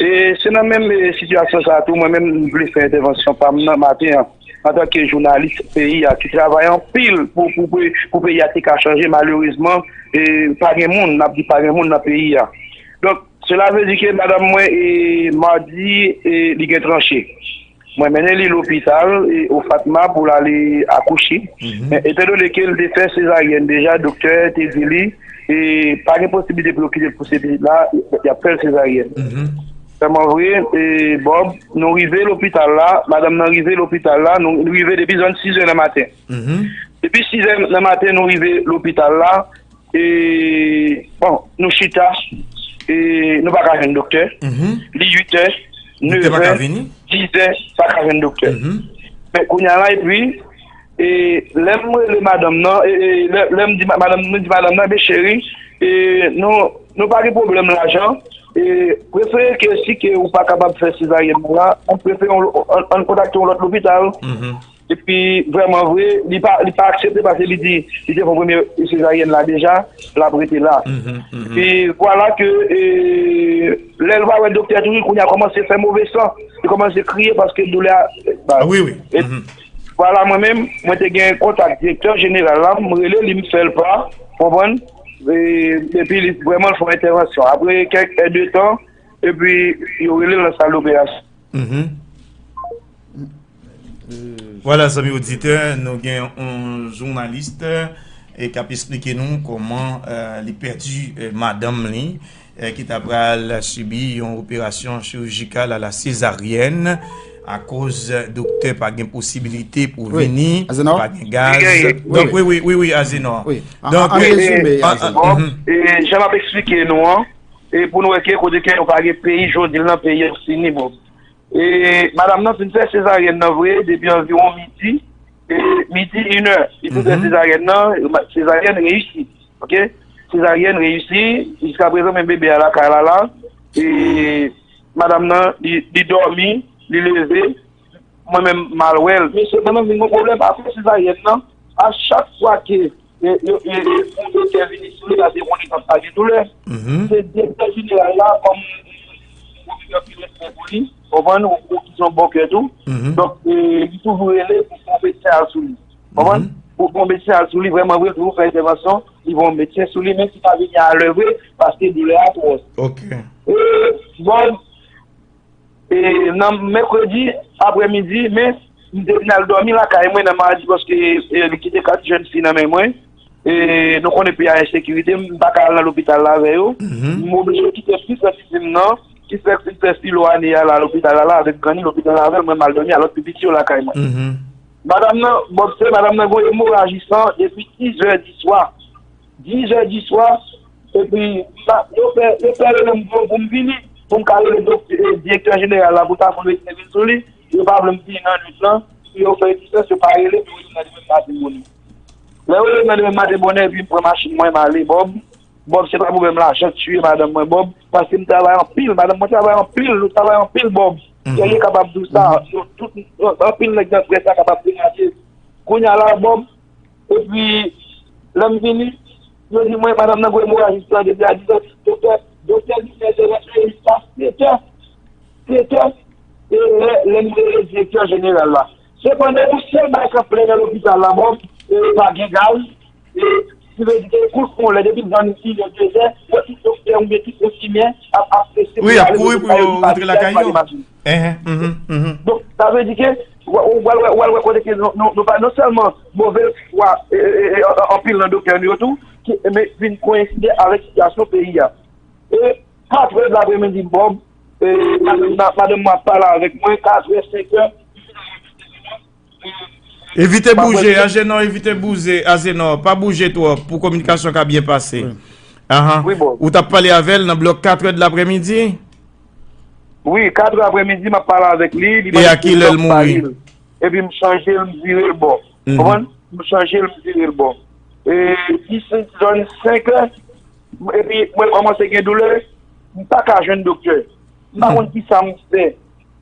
E se nan menm, e, sitiyasyon sa a tou, mwen menm, m vle fè entèvansyon pa m nan maten an. Antanke jounalis peyi a ki travay anpil pou, pou, pou, pou peyi a te ka chanje, malerezman, e, pa gen moun, n ap di pa gen moun nan peyi a. Donk, sela vle di ke madanm mwen, e, madi, e, li gen tranche. Mwen mennen li lopital, e, Ofatma pou l ale akouche. Men, etandone ke l te fè sezaryèn deja, doktè te di li, e, pa gen posiblite pou yo kite l pouse pitit la, y ap fè l sezaryèn. Vrèman vre, e, Bob, nou rive lopital la, madanm nan rive lopital la, nou rive depi zòn sis è nan maten. Depi sis è nan maten, nou rive lopital la, e, bon, nou chita, e, nou pa ka jwenn doktè. Li uit è, nèf è, dis è, pa ka jwenn doktè. Men kounye a la, epi, e, lè m rele madanm nan, e, e, lè, lè m di ma-, madanm, nou di madanm nan, "Ebyen, cheri, e, nou, nou pa gen pwoblèm lajan, e, prefere ke si ke ou pa kapab fè sezaryèn nan la, ou prefere on, on, on kontakte yon lòt lopital." Epi, vrèman vre, li pa, li pa aksepte paske li di, li te fè premye sezaryèn la deja, l ap rete la. Epi, vwala ke, e, lè l pa wè doktè tou, kounye a kòmanse fè move san, li kòmanse kriye paske doulè a, ba, wi, wi. E vwala, mwen menm, mwen te gen kontak direktè jeneral la, m rele li, m fè l pa, konprann? E, epi, li, vrèman, l fè yon entèvansyon. Apre kèk è de tan, epi, yo rele l nan sal doperasyon. Mhm. Vwala, zanmi oditè, nou gen yon jounalis e k ap esplike nou kòman eh, li pèdi eh, madanm li eh, ki ta pral sibi yon operasyon chirijikal a la sezaryèn akoz doktè pa gen posibilite pou vini, pa gen gaz. Donk, wi, wi, wi, wi, Azenò. Donk, wi, an rezime, Azenò. Bon, e, jan m ap eksplike nou an, e pou nou wè ke kote ke nou pa gen peyi, jodi l nan peyi an fini, bon. E madanm nan fin fè sezaryèn nan vre depi anviwon midi, e midi, inè. Li fin fè sezaryèn nan, sezaryèn reyisi. Ok? Sezaryèn reyisi, jiska prezan men bebe a lakay la la. E madanm nan, li, li dòmi, li leve, mwen menm m al wè l. Men sepandan vin gon pwoblèm apre sezaryèn nan, a chak fwa ke e, e, e, e, pou doktè vini sou li, paske konnen pap pa gen doulè. Se direktè jeneral la, kòm ou gen anpil respè pou li, konprann, ou, ou ki se yon bon kè tou. Donk, e, li toujou rele pou fè yon medsen al sou li. Konprann? Pou fè yon medsen al sou li, vrèman vre, toujou fè entèvansyon, li voye yon medsen sou li, men ki pa vini alè vre, paske doulè a twò. Ok. E, bon, E, nan mèkredi aprèmidi, men m te vin al dòmi lakay mwen nan madi, paske e, li kite kat jèn fi nan men mwen. E, nou konnen peyi a ensekirite, m pa ka al nan lopital la avè yo. M oblije kite pitit pitit m nan, ki fèk fin fè filo ane a la lopital la, la avèk grann li lopital la avè l, mwen m al dòmi a lòt pi piti yo lakay mwen. Madanm nan, Bòb, se madanm nan gon emoraji san depi dis zè di swa. Dis zè di swa, epi m pa, yo fè, yo fè rele m pou, pou m vini, pou m ka rele dok-, e, direktè jeneral la, pou ta fè yon medsen vin sou li. Yo pa vle m vini nan nwit lan, pou yo fè rezistans, yo pa rele m, yo rele m nan demen maten bonè. Lè yo rele m nan demen maten bonè, epi m pran machin mwen, m ale, Bòb. Bòb, se pa pwoblèm lajan k tiye madanm mwen, Bòb, paske m travay anpil, madanm mwen travay anpil, nou travay anpil, Bòb. Sèlye kapab di w sa, nou tout, anpil nèg nan près la kapab temwaye. Kounye a la, Bòb, epi, lè m vini, yo di mwen, madanm nan gwo emoraji san depi a dis zè, doktè, doktè di sèt zè, sèt zè, e lè, lè m rele direktè jeneral la. Sepandan, yon sèl bagay k ap plen nan lopital la, Bòb, e pa gen gaz, e, ki vle di ke kout fon lè depi zòn inè, de zè, yo tout doktè oubyen tout enfimyè ap, ap prese pou yo ale lopital, yo di pa gen gaz, pa gen machin. Donk, sa vle di ke, w, w, w al wè, w al wè kote ke nou, nou, nou pa, non sèlman move fwa, e, e, e, e, anpil nan doktè nou yo tou, ki, men vin koyenside avèk sitiyasyon peyi a. E katrè de lapremidi, Bòb, e, madanm, madanm mwen ap pale avèk mwen, katrè, senkè, Evite bouje, Ajenò, evite bouje, Azenò. Pa bouje twòp pou kominikasyon ka byen pase. Ahan. Ou t ap pale avè l nan blòk katrè de lapremidi? Wi, katrè aprèmidi, m ap pale avèk li, li mande pou m pa rele l. Epi m chanje l, m vire l bò. Konprann? M chanje l, m vire l bò. E, li se zòn senkè, epi mwen kòmanse gen doulè, m pa ka jwenn doktè. M pa konn kisa m fè.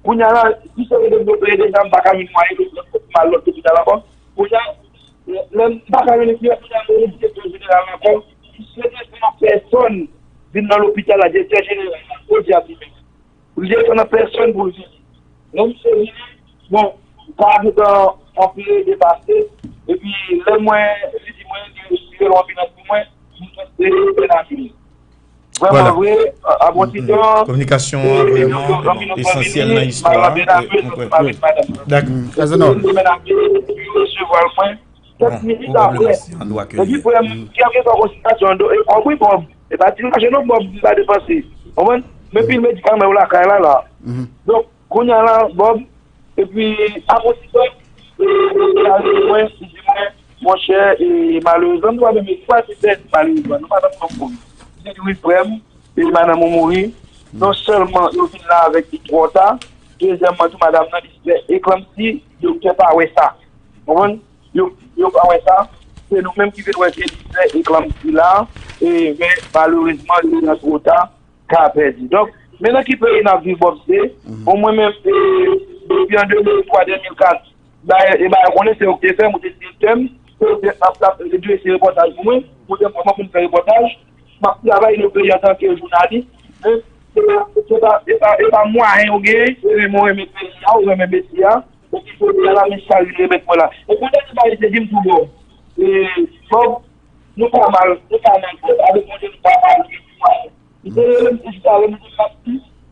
Kounye a la, plis yo rele m doktè deja, m pa ka jwenn mwayen pou m al lòt lopital ankò. Kounye a, lè m pa ka jwenn enfimyè, kounye a m rele direktè jeneral la ankò. Misye desann an pèsòn vin nan lopital la, direktè jeneral la, jodi a li menm. Li desann an pèsòn pou l vini. Lè misye vini, bon, m pa gentan anpile depase, epi lè mwen, li di mwen, li retire yon anbilans pou mwen, m te fè nan vini. Vrèman vre, apre yon ti tan, kominikasyon an vrèman esansyèl nan istwa a. Kèk minit apre, epi frè m, kèlkeswa konsiltasyon an, e kòb wi Bòb, e pa ti lajan non Bòb m pa depanse. Konprann? Men pil medikaman yo lakay la la. Donk, kounye a la, Bòb, epi apre yon ti tan, e, e, e, mwen, li di mwen, monchè, e, malerezman, nou pa menm, nou pa menm pèdi malerezman, nou pa menm konn. Li di wi frè m, e, madanm ou mouri. Non sèlman yo vin la avèk li twò ta, dezyèmman tou madanm nan li fè eklanpsi, doktè pa wè sa. Konprann? Yo, yo pa wè sa. Se nou menm ki vin wè ke li fè eklanpsi la, e, men malerezman li nan twò ta, ka pèdi. Donk, men nan ki peyi n ap viv Bòb se, bon mwen menm, e, depi an de mil twa, de mil kat, bagay, e bagay konnen se yo ki te fè m, ou te direktè m, se yo ki t ap, t ap drese repòtaj pou mwen, pou te kòman pou m fè repòtaj, m ap travay nan peyi antanke jounalis, men se pa, se pa, se pa, se pa mwayen ou genyen, se renmen ou renmen peyi a, ou renmen mesye a, epi jodi a la men sa li remèt mwen la. E pou dènye bagay li te di m tou Bòb, e, Bòb, nou pa mal, nou pa mal, Bòb, avèk Bondye nou pa mal, gen ti mwayen. Li te rele m, li te rele m, li di m, Mati,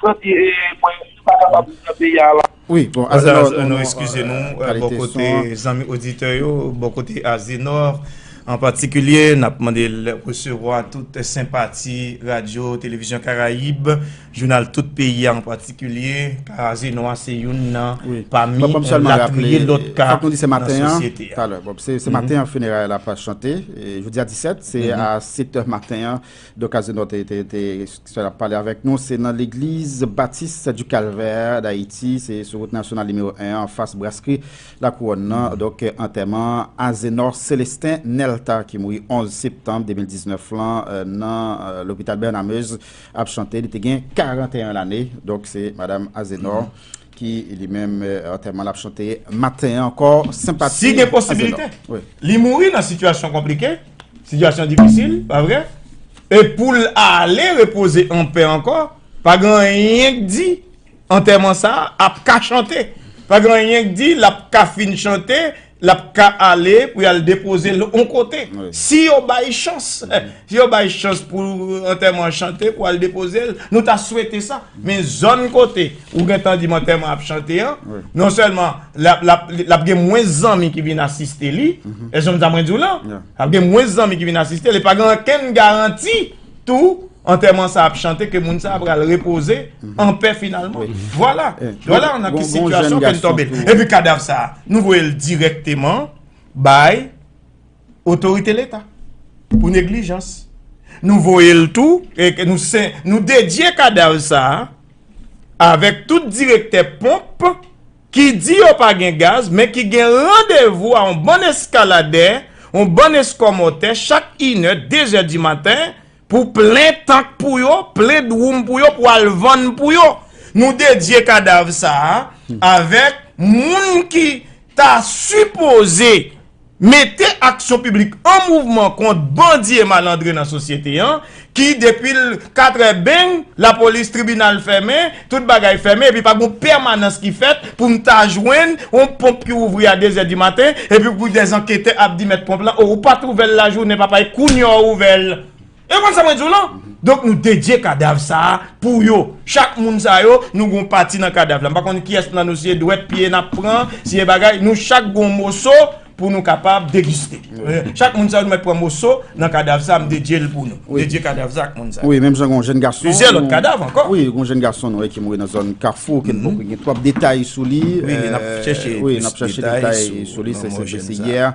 Santi, e, mwen, m pa kapab nan peyi a la. Wi, bon, Azenor, nou, nou, eskize nou, bò kote zanmi oditè yo, bò kote Azenor, an patikilye, n ap mande l resevwa tout senpati Radyo Televizyon Karayib, jounal Tout Peyi a an patikilye, ka Azenor se youn nan pami latriye lòt ka nan sosyete a. Talè, bon, se, se maten an fineray la ap chante, e, jodi a disèt, se a sèt è maten an, Donk, Azenor te, te, te, te ap pale avèk nou, se nan legliz Batis di Kalvè Dayiti, se sou wout nasyonal nimewo en an, anfas braskri Lakouwòn nan. Donk, antèman Azenor Célestin Nelta, ki mouri onz septanm de mil diznèf lan, euh, nan, euh, lopital Bernard Meuze, ap chante. Li te gen karanteyen lane. Donk, se madanm Azenor ki li menm, euh, antèman l ap chante maten an ankò, senpati. Si gen posibilite, li mouri nan sitiyasyon konplike, sitiyasyon difisil, pa vre? E pou l ale repoze anpè ankò, pa gen anyen k di antèman sa a ap ka chante. Pa gen anyen k di l ap ka fin chante, l ap ka ale pou y al depoze l yon kote. Si yo bay chans, si yo bay chans pou antèman an chante, pou al depoze l, nou ta swete sa. Men zòn kote ou gentan di m antèman ap chante an, non sèlman l ap, l ap, l ap gen mwens zanmi ki vin asiste li, èske w konn sa mwen di w lan? L ap gen mwens zanmi ki vin asiste li, pa gen okenn garanti tou antèman sa ap chante, ke moun sa a pral repoze anpè finalman. Vwala. Vwala nan ki sitiyasyon ke n tonbe. Epi kadav sa a, nou voye l dirèkteman bay otorite Leta pou neglijans. Nou voye l tou, e ke nou se, nou dedye kadav sa a avèk tout direktè ponp ki di yo pa gen gaz, men ki gen randevou a yon bann eskaladè, yon bann eskòmòtè, chak inè, dezè di maten, pou plen tank pou yo, plen dwoum pou yo, pou al vann pou yo. Nou dedye kadav sa a avèk moun ki ta sipoze mete aksyon piblik an mouvman kont bandi e malandren nan sosyete an, ki depi l katrè beng, lapolis, tribinal fèmen, tout bagay fèmen, epi pa gen pèmanans ki fèt pou n ta jwenn yon ponp ki ouvri a dezè di maten, epi pou dèzanketè ap di mèt ponp lan, o, ou pa t ouvè l lajounen, papa, e kounye a w ouvè l. E w konn sa mwen di w lan? Donk, nou dedye kadav sa a pou yo. Chak moun sa yo, nou gon pati nan kadav la. M pa konn kiyès nan nou, si e dwèt, pye n ap pran, si e bagay, nou chak gon moso pou nou kapab degiste. Chak moun sa yo, nou mèt pran moso nan kadav sa a, m dedye l pou nou. M dedye kadav sa ak moun sa yo. Wi, menm jan gon jèn gason. Plizyè lòt kadav ankò. Wi, gon jèn gason nou wè ki mouri nan zòn Kafou, ke n poko gen twòp detay sou li. Wi, n ap chèche, wi, n ap chèche detay sou li, se, se, se yè.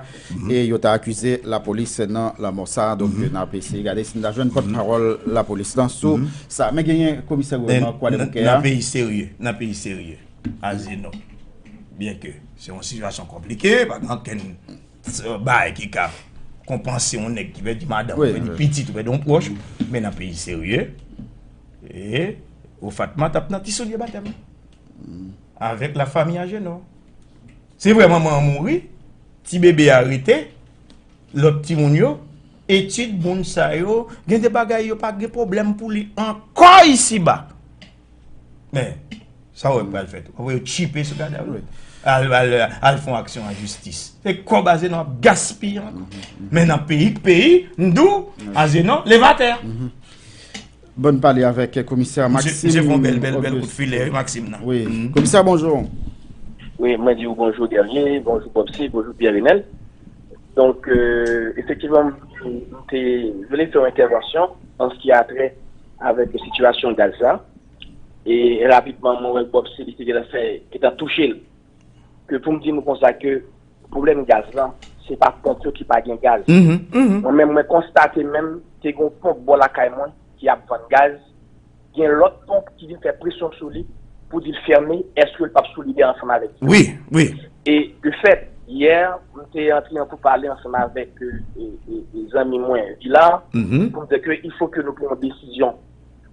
E yo ta akize lapolis nan lanmò sa a. Donk, n ap eseye gade si n ta jwenn pòtpawòl lapolis lan sou sa. Men genyen komisè gouvènman Kwadèboukè a. Nan peyi serye, nan peyi serye, Azenò. Byenke se yon sitiyasyon konplike, pa gen okenn bagay ki ka konpanse yon nèg ki pèdi madanm, pèdi pitit, ou pèdi yon pwòch, men nan peyi serye, e Ofatma t ap nan ti soulye batèm avèk lafanmi Azenò. Se vre, manman an mouri, ti bebe a rete, lòt timoun yo, etid moun sa yo, gen de bagay yo pa gen pwoblèm pou li ankò isiba. Men, sa w wè k pral fèt? W ap wè yo tchipe sou kadav li. Al, al, al fè yon aksyon an jistis. Se kòb Azenò ap gaspiye ankò. Men nan peyi k peyi, m di w, Azenò, leve atè. Bon, n pale avèk komisè Maxime. Misye fè yon bèl, bèl, bèl kout filè, wi, Maxime nan. Wi. Komisè, bonjou. Wi, mwen di w bonjou, Guerrier, bonjou, Bobsy, bonjou, Pierre Renel. Donk, euh, efektivman, m te vle fè yon entèvansyon an ce qui a trait avèk sitiyasyon gaz la. E rapidman, mwen wè Bobsy, li te gentan fè, gentan touche l. Ke pou m di nou konsa ke pwoblèm gaz lan, se pa ponp yo ki pa gen gaz. Mwen menm, mwen konstate menm, te gen yon ponp bò lakay mwen ki ap vann gaz. Gen lòt ponp ki vin fè presyon sou li pou di l fèmen, èske l p ap solidè ansanm avèk yo? Wi, wi. E de fèt, yè, m te antre an poupale ansanm avèk, e, e, e, e zanmi mwen, Vila, pou m di ke il faut que nou pran yon desizyon,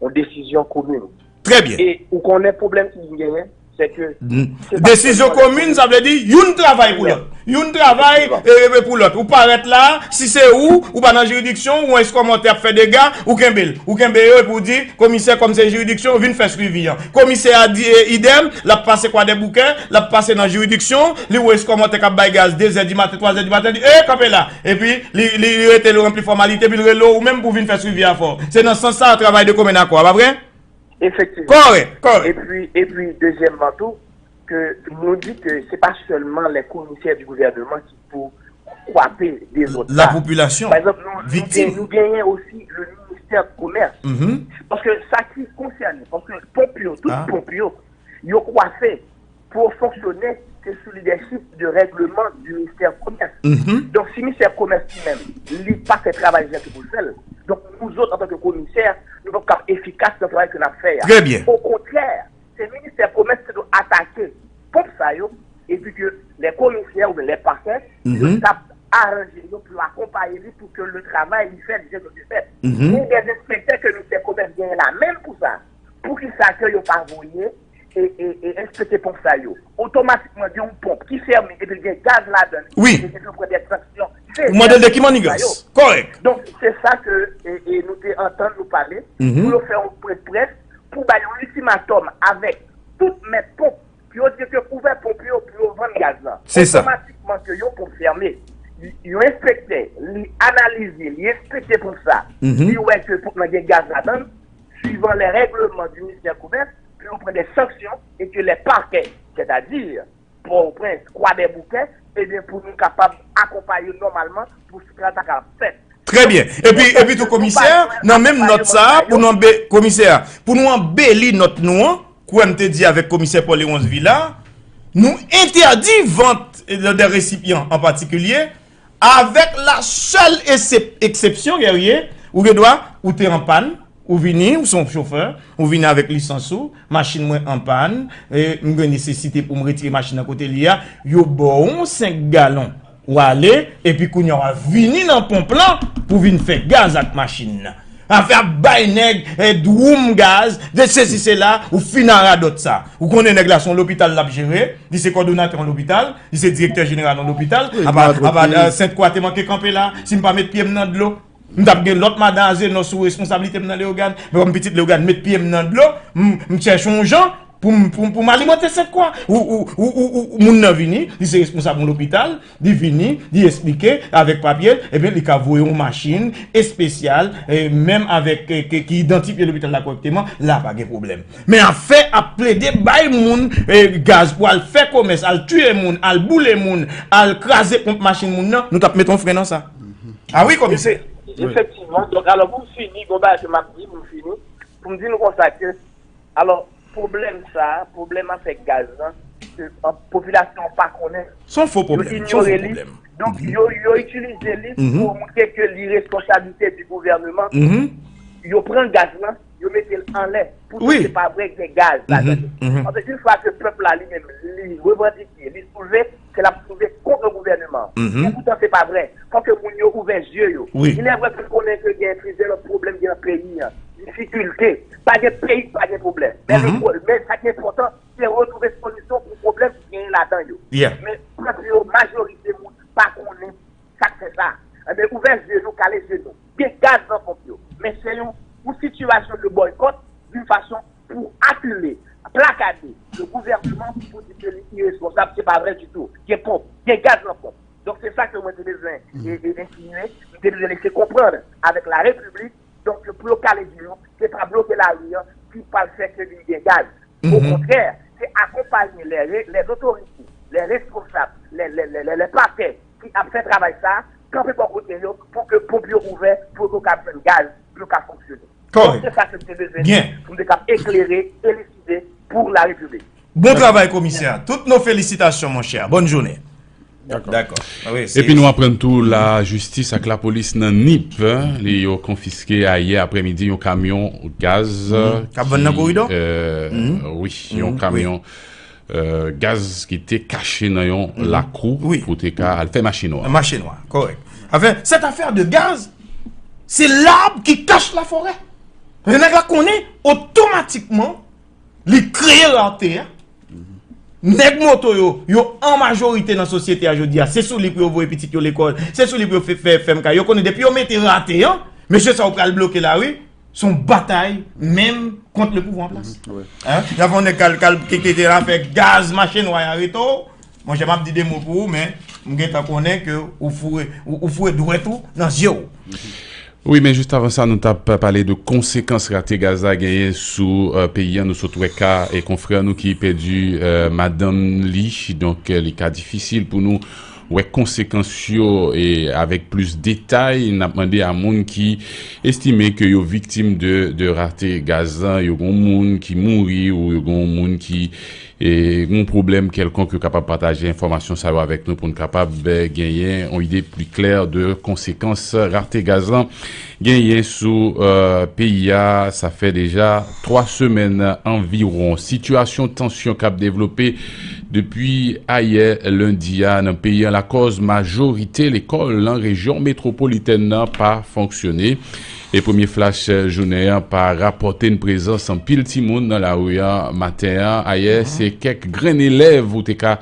yon desizyon komin. Trè byen. E ou konnen pwoblèm ki vin genyen, Se ke se pa Desizyon sèlman komin, sa vle di youn travay pou lòt. Youn travay e, e pou lòt. Ou parèt la, si se ou, ou pa nan jiridiksyon, ou yon eskòmòtè ap fè dega, ou kenbe l. Ou kenbe yo epi ou di, komisè, kòm se jiridiksyon, vin fè swivi an. Komisè a di e, idèm, l ap pase Kwadèboukè, l ap pase nan jiridiksyon, li wè eskòmòtè k ap bay gaz de zè di maten, twa zè di maten, di, e, kanpe la. Epi, li, li, li rete, li ranpli fòmalite, epi l rele w ou menm pou vin fè swivi a fò. Se nan sans sa, travay de commun accord, pa vre? Efektivman. Kòrèk, kòrèk. Epi, epi, dezyèmman tou, ke nou di ke se pa sèlman les commissaires du gouvernement ki pou kwape dezòd sa. La popilasyon viktim. Pa egzanp, nou, nou gen, nou genyen osi le ministère du commerce. Paske sa ki konsène, paske ponp yo, tout ponp yo, yo kwafe pou yo fonksyone, se sou lidèchip de règleman du ministère commerce. Donk, si ministè komès li menm, li pa fè travay jan ke pou l fè l, donk nou zòt, antanke komisè, nou p ap kab efikas nan travay ke n ap fè a. Trè byen. Okontrè, se ministè komès ki dwe atake ponp sa yo, epi ke lè komisè oubyen lè pakè, yo t ap aranje yo pou yo akonpaye li pou ke le travay li fèt jan ke l dwe fèt. Ni des inspecteurs ke ministè komès genyen la menm pou sa. Poukisa ke yo pa voye e, e, e enspekte ponp sa yo? Otomatikman, gen yon ponp ki fèmen epi gen gaz ladan li, epi yo pran de sanksyon sevè. Ou mande l de ki mannigans? Kòrèk. Donk, se sa ke, e, e nou te antann nou pale, pou yo fè yon pwen près, pou bay yon iltimatòm avèk tout mèt ponp, pou yo di ke ouvè ponp yo, pou yo vann gaz lan. Se sa. Otomatikman ke yon ponp fèmen, yon enspektè, li analize, li enspekte ponp sa, li wè ke ponp lan gen gaz ladan l, suivant les règlements du ministère commerce, pou yo pran de sanksyon e ke les parquets, c'est-à-dire Pòtoprens, Kwadèboukè, ebyen, pou nou kapab akonpaye nòmalman pou sa ta kapab fèt. Trè byen. Epi, epi tou, komisè, nan menm nòt sa a, pou nou anbe-, komisè, pou nou anbeli nòt nou an, kwè m te di avèk komisè Paul Léonce Villard, nou entèdi vant de resipyan an patikilye, avèk la sèl esep-, eksepsyon, Guerrier, ou gen dwa, ou te an pàn, ou vini, ou se yon chofè, ou vini avèk lisans ou, machin mwen an pàn, e m gen nesesite pou m retire machin nan kote li a, yo ba w yon senk galon, ou ale, epi kounye a w a vini nan ponp lan pou vin fè gaz ak machin nan. Afè ap bay nèg, e, dwoum gaz, de sesi sela, ou fin a radòt sa. Ou konnen nèg la se yon lopital l ap jere, li se kòdonatè yon lopital, li se direktè jeneral yon lopital, apa, apa, e, Sent Kwa te manke kanpe la, si m pa met pye m nan dlo, m t ap gen lòt madan Azenò sou responsablite m nan Leyogàn, men kòm pitit Leyogàn met pye m nan dlo, m, m chèche yon jan pou m, pou, pou m alimante Sent Kwa. Ou, ou, ou, ou, ou, moun nan vini, li se responsab yon lopital, li vini, li esplike avèk papye l, ebyen, li ka voye yon machin espesyal, e, menm avèk, e, ke, ki idantipye lopital la kòrèkteman, la pa gen pwoblèm. Men afè ap plede bay moun, e, gaz pou al fè komès, al tiye moun, al boule moun, al kraze ponp machin moun nan, nou t ap mete yon fren nan sa. A wi, komisè. Efektivman. Donk, alò, pou m fini, gon bagay ke m ap di, pou m fini, pou m di nou konsa ke, alò, pwoblèm sa a, pwoblèm afè gaz lan, ke, an, popilasyon an pa konnen. Se yon fo pwoblèm. Yo inyore li. Donk, yo, yo itilize li pou montre ke li responsablite di gouvèneman. Yo pran gaz lan, yo mete l anlè. Poutan se pa vre, gen gaz ladan li. Paske yon fwa ke pèp la li menm, li revandike, li soulve, se l ap soulve kont gouvèneman an. Men poutan se pa vre. Fò ke moun yo ouvè zye yo. Il est vrai ke n konnen ke gen plizyè lòt pwoblèm gen nan peyi an. Difikilte. Pa gen peyi ki pa gen pwoblèm. Men, men sa ki enpòtan, se retwouve solisyon pou pwoblèm ki genyen ladan yo. Men pèp yo, majorite moun pa konnen sa k fè sa. Enben, ouvè zye nou, kale zye nou. Gen gaz nan ponp yo. Men se yon, yon sitiyasyon de bòykòt, yon fason pou akile, plakade le gouvèneman pou di ke li iresponsab, se pa vre ditou. Gen ponp, gen gaz nan ponp. Donk, se sa ke mwen te bezwen e, e, ensinye, mwen te bezwen lese konprann avèk la repiblik, donk, pou yo kale zye yo, se pa bloke lari an ki pral fè ke vin gen gaz. Okontrè, se akonpaye lè re-, lè otorite, lè responsab, lè, lè, lè, lè, lè pakè ki ap fè travay sa a, kanpe bò kote yo pou ke ponp yo ouvè, pou yo ka jwenn gaz, pou yo ka fonksyone. Donk, se sa ke m te bezwen di pou m te kab eklere, eliside pou la repiblik. Bon travay, komisè. Toutes nos félicitations, mon cher. Bonne journée. Dakò. Epi nou aprann tou lajistis ak lapolis nan Nip, li yo konfiske ayè aprèmidi yon kamyon gaz. K ap vann nan koridò? Wi, yon kamyon, e, gaz ki te kache nan yon lakou pou te ka al fè mache nwa. Mache nwa, kòrèk. Anfen, cette affaire de gaz, c'est l'arbre qui cache la forêt. Nèg la konnen otomatikman li kreye rate a. Nèg moto yo, yo an majorite nan sosyete a jodi a. Se sou li pou yo voye pitit yo lekòl. Se sou li pou yo fè, fè, fèm kay. Yo konnen depi yo mete rate an, mesye sa yo pral bloke lari. Se yon batay menm kont le pouvwa an plas. Hein? Y ap fè yon nèg k al, k al kite la fè gaz mache nwa a rete w. Monchè, m ap di de mo pou ou, men m gentan konnen ke ou foure, ou, ou foure dwèt ou nan zye w. Wi, men jis avan sa, nou t ap pale de konsekans rate gaz la genyen sou euh, peyi an. Nou sot wè ka e konfrè nou ki pèdi euh, madanm li. Donk, euh, li ka difisil pou nou wè konsekans yo e avèk plis detay. N ap mande a moun ki estime ke yo viktim de, de rate gaz la, yo gen moun ki mouri ou yo gen moun ki e yon pwoblèm kèlkonk, yo kapab pataje enfòmasyon sa yo avèk nou pou n kapab genyen yon ide pli klè de konsekans rate gaz lan genyen sou euh, peyi a. Sa fè deja twa semèn anviwon. Sitiyasyon tansyon k ap devlope depi ayè lendi a nan peyi an lakòz majorite lekòl nan rejyon metwopolitèn nan pa fonksyone. E premye flach jounen an pa rapòte n prezans anpil timoun nan lari an maten an. Ayè, se kèk grenn elèv ou te ka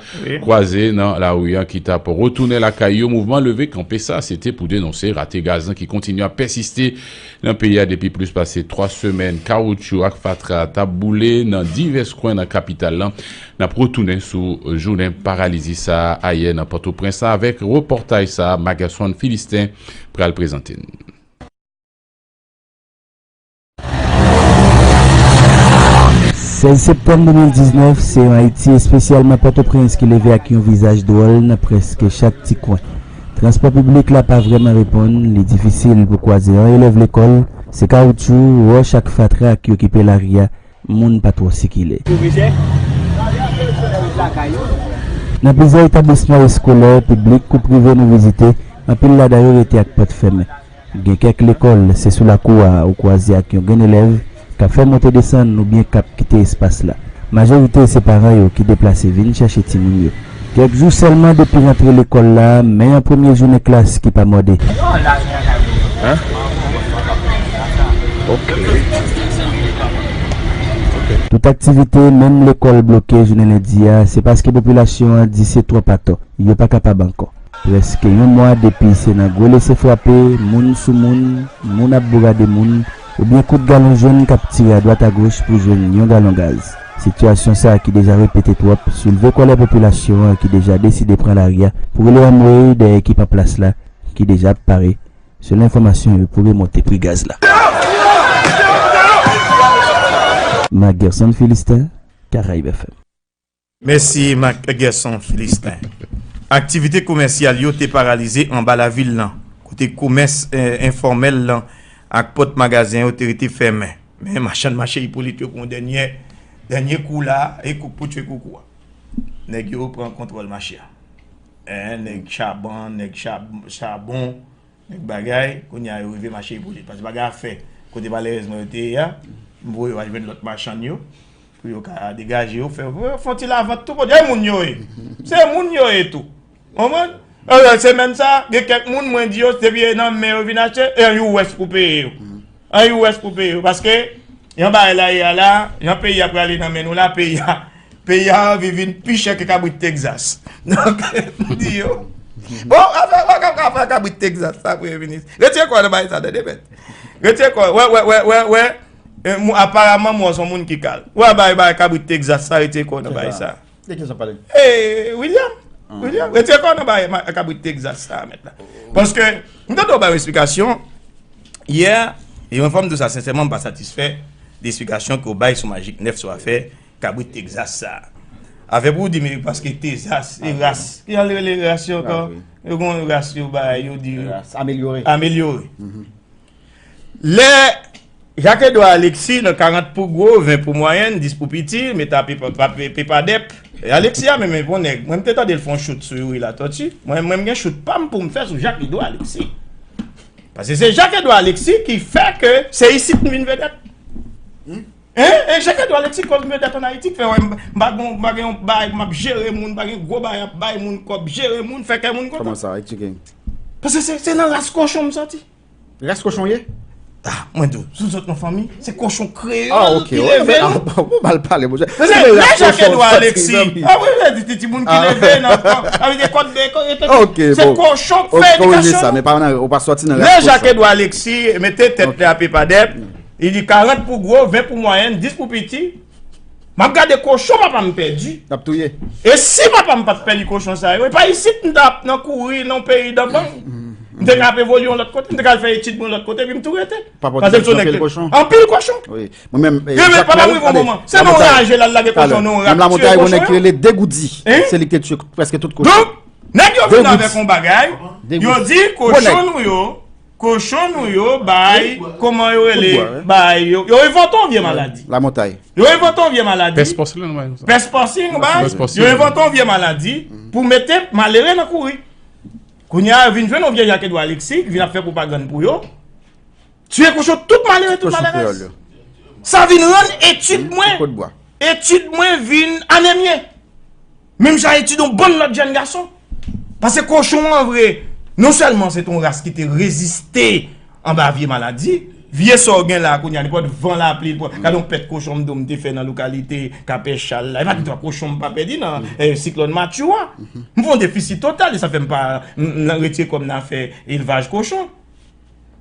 kwaze nan lari an ki t ap retounen lakay yo. Mouvman leve kanpe sa, se te pou denonse rate gaz lan ki kontinye ap pèsiste nan peyi a depi plis pase twa semèn. Kawoutchou ak fatra t ap boule nan divès kwen nan kapital lan. N ap retounen sou jounen paralizi sa a ayè nan Pòtoprens la avèk repòtaj sa a Magerson Filisten pral prezante n. Sèz septanm de mil diznèf, se yon Ayiti, espesyalman Pòtoprens, ki leve ak yon vizaj dwòl nan prèske chak ti kwen. Transpò piblik la pa vrèman reponn, li difisil pou kwaze yon elèv lekòl, se kawoutchou, wòch ak fatra ki okipe lari a, moun pa twò sikile. Nan plizyè etablisman eskolè, piblik kou prive nou vizite, anpil ladan yo rete ak pòt fèmen. Gen kèk lekòl, se sou lakou a ou kwaze ak yon grenn elèv k ap fè monte desann oubyen k ap kite espas la. Majorite se paran yo ki deplase vin chèche timoun yo. Kèk jou sèlman depi rantre lekòl la, men yon premye jounen klas ki pa mòde. Tout aktivite, menm lekòl bloke jounen lendi a, se paske popilasyon an di se twòp atò, yo pa kapab ankò. Prèske yon mwa depi se nan gwo lese frape, moun sou moun, moun ap bourade moun, oubyen kout galon jòn k ap tire adwat agoch pou jwenn yon galon gaz. Sitiyasyon sa a ki deja repete twòp soulve kòlè popilasyon an ki deja deside pran lari a pou rele anmwey dèyè ekip an plas la ki deja ap pare, selon enfòmasyon yo, pou remonte pri gaz la. Marc Gerson Philistin, Caraïbes F M. Mèsi Marc Gerson Philistin. Aktivite komèsyal yo te paralize anba lavil lan, kote komès eh, enfòmèl lan ak pòt magazen yo te rete fèmen. Men machann mache Ipolit yo pran dènyè dènyè kou la e kou pou twe koukou a. Nèg yo pran kontwòl mache a. Eh, nèg chaban, nèg chab, chabon, nèg bagay, kounye a yo rive mache Ipolit. Paske bagay a fè kote malerezman yo te ye a, m voye yo al jwenn lòt machann yo pou yo ka degaje yo, fè fè yon ti lavant tou kote. E moun yo ye. Se moun yo ye tou. Konprann? Alò, semèn sa, gen kèk moun, mwen di yo, depi e nan men yo vin achte, e an U S pou peye yo. An U S pou peye yo. Paske, yon bagay la ye a la, yon peyi a prale nan men nou la, peyi a, peyi a anvi vin pi chè ke kabrit Texas. Donk, m di yo, bon, afè, wè, afè kabrit Texas, sa, premye minis. Retire kò nan bagay sa, tande, mèt. Retire kò, wè, wè, wè, wè, wè. E, mou, aparaman, mwen, se yon moun ki kal. Wè, bay, bay, kabrit Texas, sa, retire kò nan bagay sa. De ki sa pale? E, William. William, retire kò nan bay ma- kabrit Texas sa, mèt la. Paske, m tande w bay yon esplikasyon yè, e yon fwa m di w sa sensèman, m pa satisfè de esplikasyon ke w bay sou Majik nèf sou afè kabrit Texas sa. Afè pou w di, men paske Texas, e ras. Ki jan l rele ras yo ankò? Yo gon ras yo bay, yo di. Ras amelyore. Amelyore. Lè Jacques Edouard Alexis nan karant pou gwo, ven pou mwayèn, dis pou piti, met a pepa, pa- pe- pepa dèp. E Alexis a menm e bon nèg. Mwen m te tande l fè yon chout sou Youri Latortue. Mwen mwen m gen chout pa m pou m fè sou Jacques Edouard Alexis. Paske se Jacques Edouard Alexis ki fè ke se isit m vin vedèt. Hein? E Jacques Edouard Alexis kòm vedèt an Ayiti k fè wè m m pa gon m pa gen yon bagay m ap jere moun, m pa gen gwo bagay ap bay moun kòb, jere moun, fè kè moun kontan. Kòman sa? Eksplike m. Paske se se nan ras kochon m sòti. Ras kochon w ye? Ah, mwen di w, si w sot nan fanmi, se kochon kreyòl ki leve nou. Ou mal pale, monchè. Se lè Jacques Edouard Alexis. Ah wi, wi, di timoun ki leve nan fanmi. Se kochon k fè edikasyon nou. Lè Jacques Edouard Alexis mete tèt li a pepadèp, li di karant pou gwo, ven pou mwayèn, dis pou piti. M ap gade kochon papa m pèdi. N ap touye. E si papa m pa t pèdi kochon sa yo, e pa isit m t ap nan kouri nan peyi danbang. M te ka ap evolye yon lòt kote, m te ka al fè etid mwen lòt kote, epi m tou rete. Papa w te fè anpil kochon. Anpil kochon. Wi. Mwen menm, papa m rive yon moman, se nan raje l al lage kochon, nan rak, tiye kochon yo. Menm Lamontay, yon nèg ki rele Degoudi. Se li ki te tiye prèske tout kochon. Donk, nèg yo vin avèk yon bagay, yo di kochon nou yo, kochon nou yo bay, kòman yo rele, bay, yo, yo envante yon vye maladi. Lamontay. Yo envante yon vye maladi. Pès pòsin, bay. Pès pòsin, bay. Yo envante yon vye maladi pou mete malere nan kouri. Kounye a, yo vin jwenn yon vye Jacques Edouard Alexis, ki vin ap fè pwopagann pou yo. Tiye kochon tout malere, tout malerèz. Sa vin rann etid mwen, etid mwen vin anemye. Menm jan etid yon bann lòt jèn gason. Paske kochon an vre, non sèlman se te yon ras ki te reziste anba vye maladi, vye sa w gen la kounye a, nenpòt van lapli, gade yon pèt kochon m di w m te fè nan lokalite Kapè Chal la. E pa gen twa kochon m pa pèdi nan siklòn Matthew a. M fè yon defisi total, e sa fè m pa, m, m retire kò m nan afè elvaj kochon.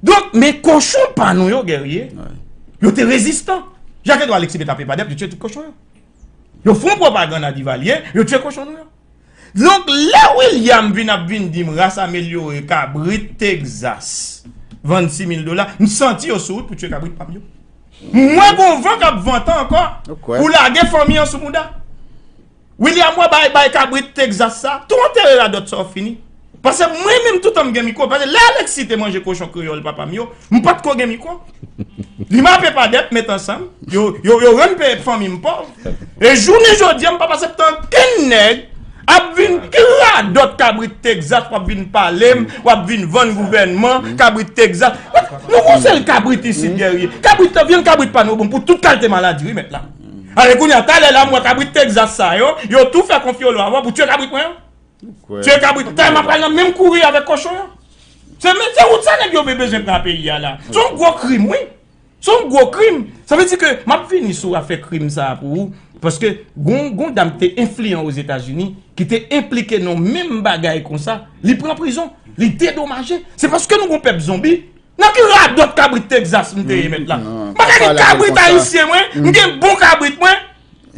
Donk, men kochon pa nou yo, Guerrier, yo te rezistan. Jacques Edouard Alexis mete a pepadèp, yo tiye tout kochon yo. Yo fè yon pwopagann a Divalye, yo tiye kochon nou yo. Donk, lè William vin ap vin di m ras amelyore, kabrit Texas, vann sis mil dola, m santi yo sou wout pou tiye kabrit pa m yo. M wè gon van k ap vante ankò pou lage fanmi an sou mouda. William, wè bay, bay kabrit Texas sa, tou antere radòt sa w fini. Paske mwen menm toutan m gen mikwo, paske lè Alexis te manje kochon kreyòl papa m yo, m pa t ko gen mikwo. Li m a pepadèp met ansanm, yo, yo, yo rann pe fanmi m pòv. E jounen jodi a, m pa pase tan kenn nèg ap vin ki radòt kabrit Texas, w ap vin pale m, w ap vin vann gouvènman, kabrit Texas. Nou gon sèl kabrit isit, Guerrier. Kabrit, vyann kabrit pa nou bon pou tout kalite maladi, wi, mèt la. Ale kounye a, talè la, m wè kabrit Texas sa yo, yo tou fè konfyolo avan pou tiye kabrit mwen yo. Tiye kabrit, talè m ap pral nan menm kouri avèk kochon yo. Se, men se wout sa nèg yo be-, bezwen pran peyi a la. Se yon gwo krim, wi. Se yon gwo krim. Sa vle di ke m ap vini sou afè krim sa a pou ou, paske gon, gon dam ki te enfliyan Ozetazini, ki te enplike nan menm bagay konsa, li pran prizon, li dedomaje. Se paske nou gon pèp zonbi. Nan ki radòt kabrit Texas m te ye mèt la? M pa ka gen kabrit ayisyen mwen, m gen bon kabrit mwen.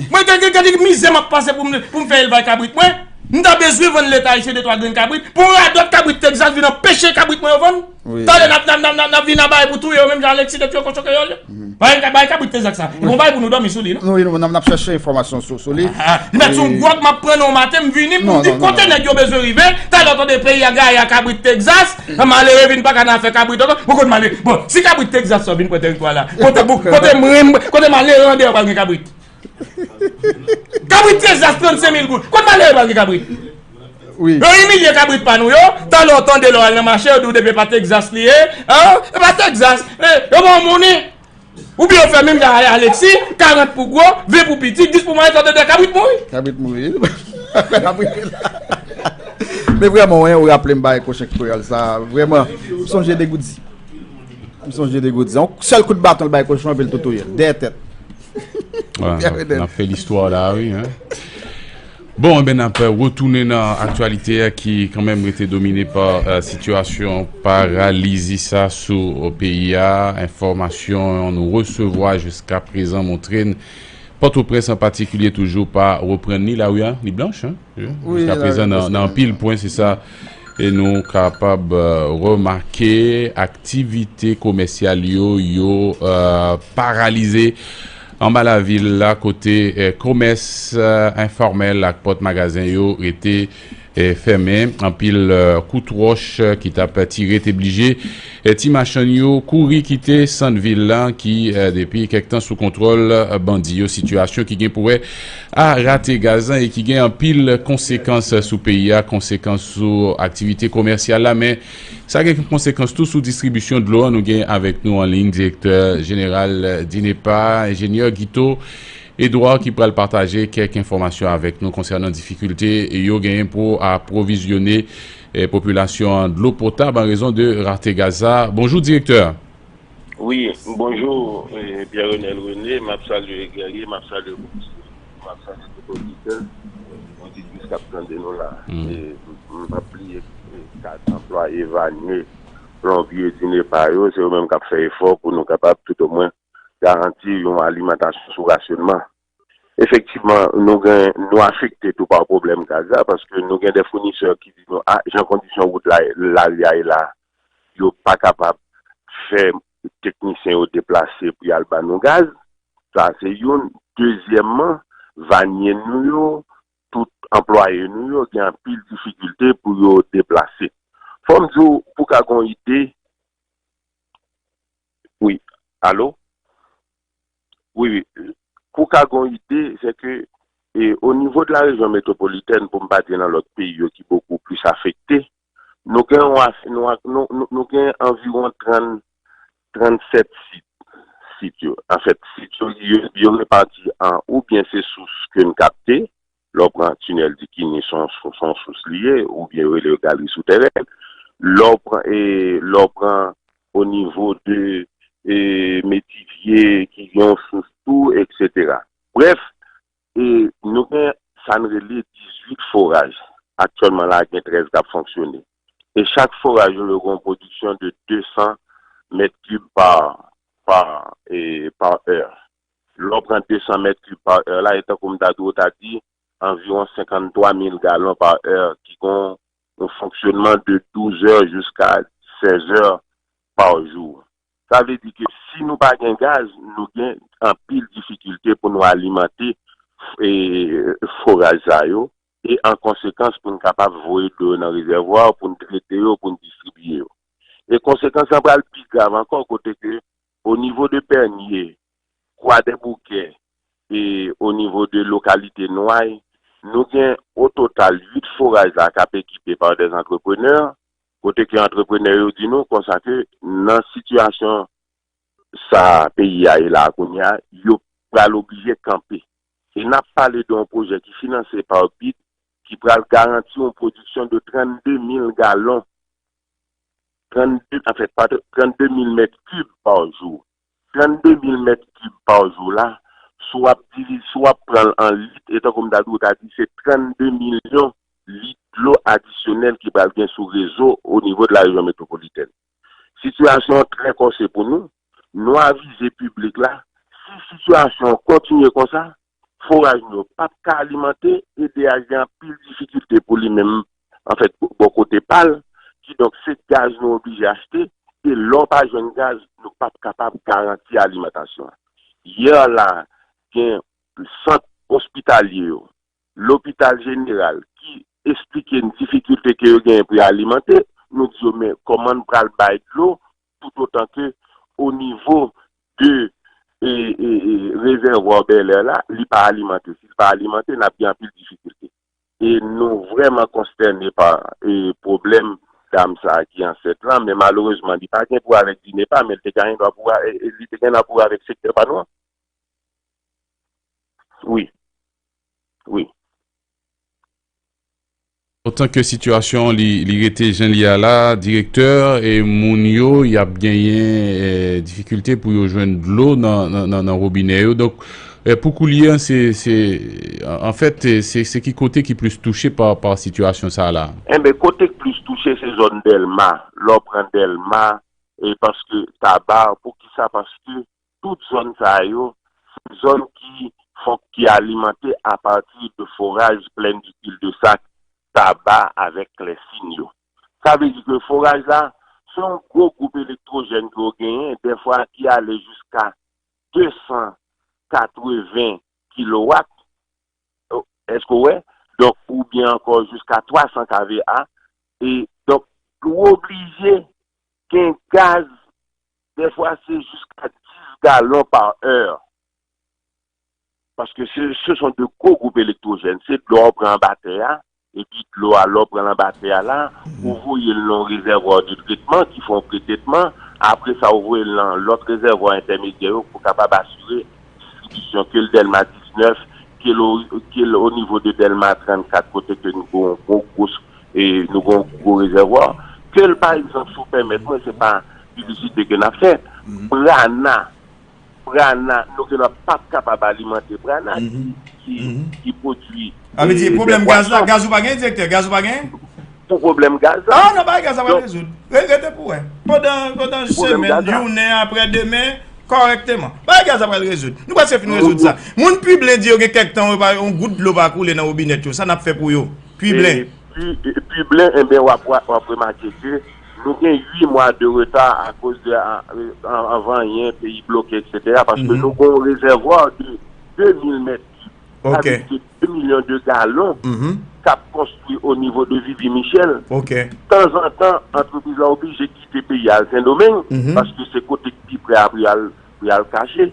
Mwen gen, gen, gen mizè m ap pase pou m, pou m fè elvaj kabrit mwen. M ta bezwen vann Leta ayisyen de twa grenn kabrit. Pou radòt kabrit Texas vin anpeche kabrit mwen yo vann. Talè n ap, n ap, n ap, n ap, n ap vin anba e pou touye yo menm jan Alexis te touye kochon kreyòl yo. Bay, bay kabrit Texas sa. E bon bay pou nou dòmi sou li, non? Non, wi, nou, n ap, n ap chèche enfòmasyon sou, sou li. Ah, li mèt sou gwòg, m ap pran nan yon maten, m vini pou m di kote nèg yo bezwen rive. Talè w tande peyi a gaye a kabrit Texas. Malere vin pa ka nan afè kabrit ankò. Bon, kote malere? Bon, si kabrit Texas sa vin pran teritwa la, kote, kote mwen, kote malere an deyò pral gen kabrit? Kabrit Texas trannsenk mil goud. Kote malere pral gen kabrit? Wi. Yo imilye kabrit pa nou yo. Talè w tande lè w al nan mache, yo di w depi pa Texas li ye. Hein? E pa Texas. Eh, yo ba w monnen. Oubyen yo fè menm jan a Alexis, karant pou gwo, ven pou piti, dis pou mwayen, sa w te di kabrit mouri. Kabrit mouri. Kabrit la. Men vrèman, wi, ou raple m bay kochon kreyòl sa. Vrèman, m sonje Degoudi. M sonje Degoudi. Yon sèl kout baton l bay kochon an, epi l tou touye l. Dèyè tèt. N ap fè listwa la, wi, hein. Bon, enben, n ap retounen nan aktyalite a ki kanmenm rete domine pa, eh, sitiyasyon paralizi sa sou, eh, peyi a. Enfòmasyon nou resevwa jiska prezan montre n Pòtoprens an patikilye toujou pa reprann li. Lari a, li blanch, hein? Wi, jiska prezan, nan, nan anpil pwen, se sa. E nou kapab, eh, remake aktivite komèsyal yo, yo, eh, paralize anba lavil la, kote, eh, komès, eh, enfòmèl ak pòt magazen yo rete, eh, fèmen. Anpil, eh, kout wòch, eh, ki t ap tire te blije, eh, ti machann yo kouri kite sant vil la ki, eh, depi kèk tan sou kontwòl, eh, bandi yo. Sitiyasyon ki gen pou wè a rate gaz lan e ki gen anpil konsekans sou peyi a, konsekans sou aktivite komèsyal la, men sa gen konsekans tou sou distribisyon dlo an. Nou gen avèk nou an liy direktè jeneral, eh, dinepa, enjenyè Guito Edouard, ki pral pataje kèk enfòmasyon avèk nou konsènan difikilte yo genyen pou apwovizyone, eh, popilasyon an dlo potab an rezon de rate gaz la. Bonjou, direktè. Wi, bonjou, eh, Pierre Renel René, m ap salye Guerrier, m ap salye Moise, m ap salye tout oditè, oditris k ap tande nou la. E m p ap bliye, eh, kat anplwaye Vanier, plonbye, dinepa yo, se yo menm k ap fè efò pou nou kapab toutomwen garanti yon alimantasyon sou rasyonman. Efektivman, nou gen, nou afekte tou pa pwoblèm gaz la, paske nou gen de founisè ki di nou, a, jan kondisyon wout la, lari a ye la, yo pa kapab fè teknisyen yo deplase pou y al ba nou gaz. Sa, se youn. Dezyèmman, vanye nou yo, tout anplwaye nou yo gen anpil difikilte pou yo deplase. Fò m di w, pou ka gon ide, wi, alo? Wi, wi. Pou ka gon ide, se ke, e, o nivo de la rejyon metwopolitèn, pou m pa di nan lòt peyi yo ki bokou plis afekte, nou gen, yon af- nou, nou, nou, nou gen anviwon trant, trannsèt sit, sit yo. Anfèt, sit yo, yo, yo repati an, oubyen se sous ke n kapte, lè w pran tinèl Dikini, se yon sous, se yon sous li ye, oubyen yo rele yo galri soutèrèn. Lè w pran, e, lè w pran o nivo de, e, Metivye, ki gen yon sous tou, etsetera. Brèf, e, nou gen sa n rele dizuit foraj. Aktyèlman la, gen trèz k ap fonksyone. E chak foraj yo, yo gen yon pwodiksyon de de san mèt kib pa, pa, e, pa è. Lè w pran de san mèt kib pa è la, e tankou m ta di w, w ta di anviwon senkanntwa mil galon pa è ki gen yon fonksyonman de douz è jiska sèz è pa jou. Sa vle di ke si nou pa gen gaz, nou gen anpil difikilte pou nou alimante, e, foraj sa yo, e an konsekans pou n kapab voye dlo yo nan rezèvwa, pou n trete yo, pou n distribiye yo. E konsekans lan pral pi grav ankò, kote ke o nivo de Pènye, Kwadèboukè, e o nivo de lokalite Nway, nou gen o total uit foraj la k ap ekipe pa de antreprenè, kote ke antreprenè yo di nou konsa ke nan sitiyasyon sa peyi a ye la kounye a, yo pral oblije kanpe. E n ap pale de yon pwojè ki finanse pa bid ki pral garanti yon pwodiksyon de trannde mil galon, trannde, anfèt, pa trannde mil mèt kib pa jou. Trannde mil mèt kib pa jou la, si w ap divize, si w ap pran l an lit, e tankou m ta di w, ta di se trannde milyon lit dlo adisyonèl ki pral gen sou rezo o nivo de la rejyon metwopolitèn. Sitiyasyon an trè kòse pou nou. Nou avize piblik la, si sitiyasyon an kontinye konsa, foraj nou yo p ap ka alimante, EDH gen anpil difikilte pou li menm, anfèt, bò kote pa l. Kidonk, se gaz nou oblije achte, e lè w pa jwenn gaz, nou p ap kapab garanti alimantasyon an. Yè la, gen sant ospitalye yo, lopital jeneral, ki esplike n difikilte ke yo genyen pou yo alimante, nou di yo, men kòman n pral bay dlo, toutotan ke o nivo de, e, e, e, rezèvwa Bèlè la, li pa alimante. Si l pa alimante, n ap gen anpil difikilte. E nou vrèman konstène pa, e, pwoblèm dam sa a ki ansent lan, men malerezman, li pa gen pou avèk DINEPA, men li te ka gen dwa pou, e, e, li te gen dwa pou avèk sektè pa nou an. Wi. Wi. Otan ke sitiyasyon an li, li rete jan li a la, direktè, e moun yo, y ap genyen, e, difikilte pou yo jwenn dlo nan, nan, nan, nan wobinè yo. Donk, e, pou koulye a, se, se, an, anfèt, e, se, se ki kote ki plis touche pa, pa sitiyasyon sa a la? Enben, kote k plis touche, se zòn Dèlma. Lè w pran Dèlma, e paske Taba, poukisa? Paske tout zòn sa yo, se zòn ki fon, ki alimante apati de foraj Plaine du Cul-de-Sac, Taba avèk Klèsin yo. Sa vle di ke foraj la, se yon gwo gwoup elektwojèn ke yo genyen, dèfwa ki ale jiska de san katreven kilowat, èske w wè? Donk, oubyen ankò jiska twa san K V A. E donk, ou oblije gen gaz, dèfwa se jiska dis galon pa è. Paske se, se son de gwo gwoup elektwojèn. Se dlo w pran anba tè a, epi dlo a, lè w pran l anba tè a la, ou voye l nan yon rezèvwa de tretman ki fè yon pretretman. Apre sa, ou voye l nan lòt rezèvwa entèmedyè yo pou kapab asire distribisyon, ke l Dèlma diznèf, ke l o, ke l o nivo de Dèlma trannkat, kote ke nou gon gwo, gwo, e, nou gon gwo rezèvwa. Ke l, pa egzanp, si w pèmèt mwen, se pa piblisite ke n ap fè, Prana, Prana, nou gen dwa p ap kapab alimante Prana ki, ki, ki pwodui. Sa vle di, pwoblèm gaz la, gaz ou pa gen, direktè, gaz ou pa gen? Pou pwoblèm gaz la. Ah, non, bagay gaz la pral rezoud. Re- Rete pou wè. Pandan, pandan semèn, jounen, aprè demen, kòrèkteman. Bagay gaz la pral rezoud. Nou prèske fin rezoud sa. Moun Piblen di yo gen kèk tan, yo pa, yon gout dlo pa koule nan wobinèt yo. Sa n ap fè pou yo? Piblen. Pi, Piblen, enben, w ap, w ap remake ke nou gen uit mwa de reta akoz de, a- an- anvan anyen, peyi bloke, etsetera. Paske nou gen yon rezèvwa de de mil mèt kib. Sa vle di de milyon de galon k ap konstwi o nivo de Vivi Michel. Tanzantan, antrepriz la oblije kite peyi a al Sendomeng, paske se kote k pi pre a pou y al, pou y al kache.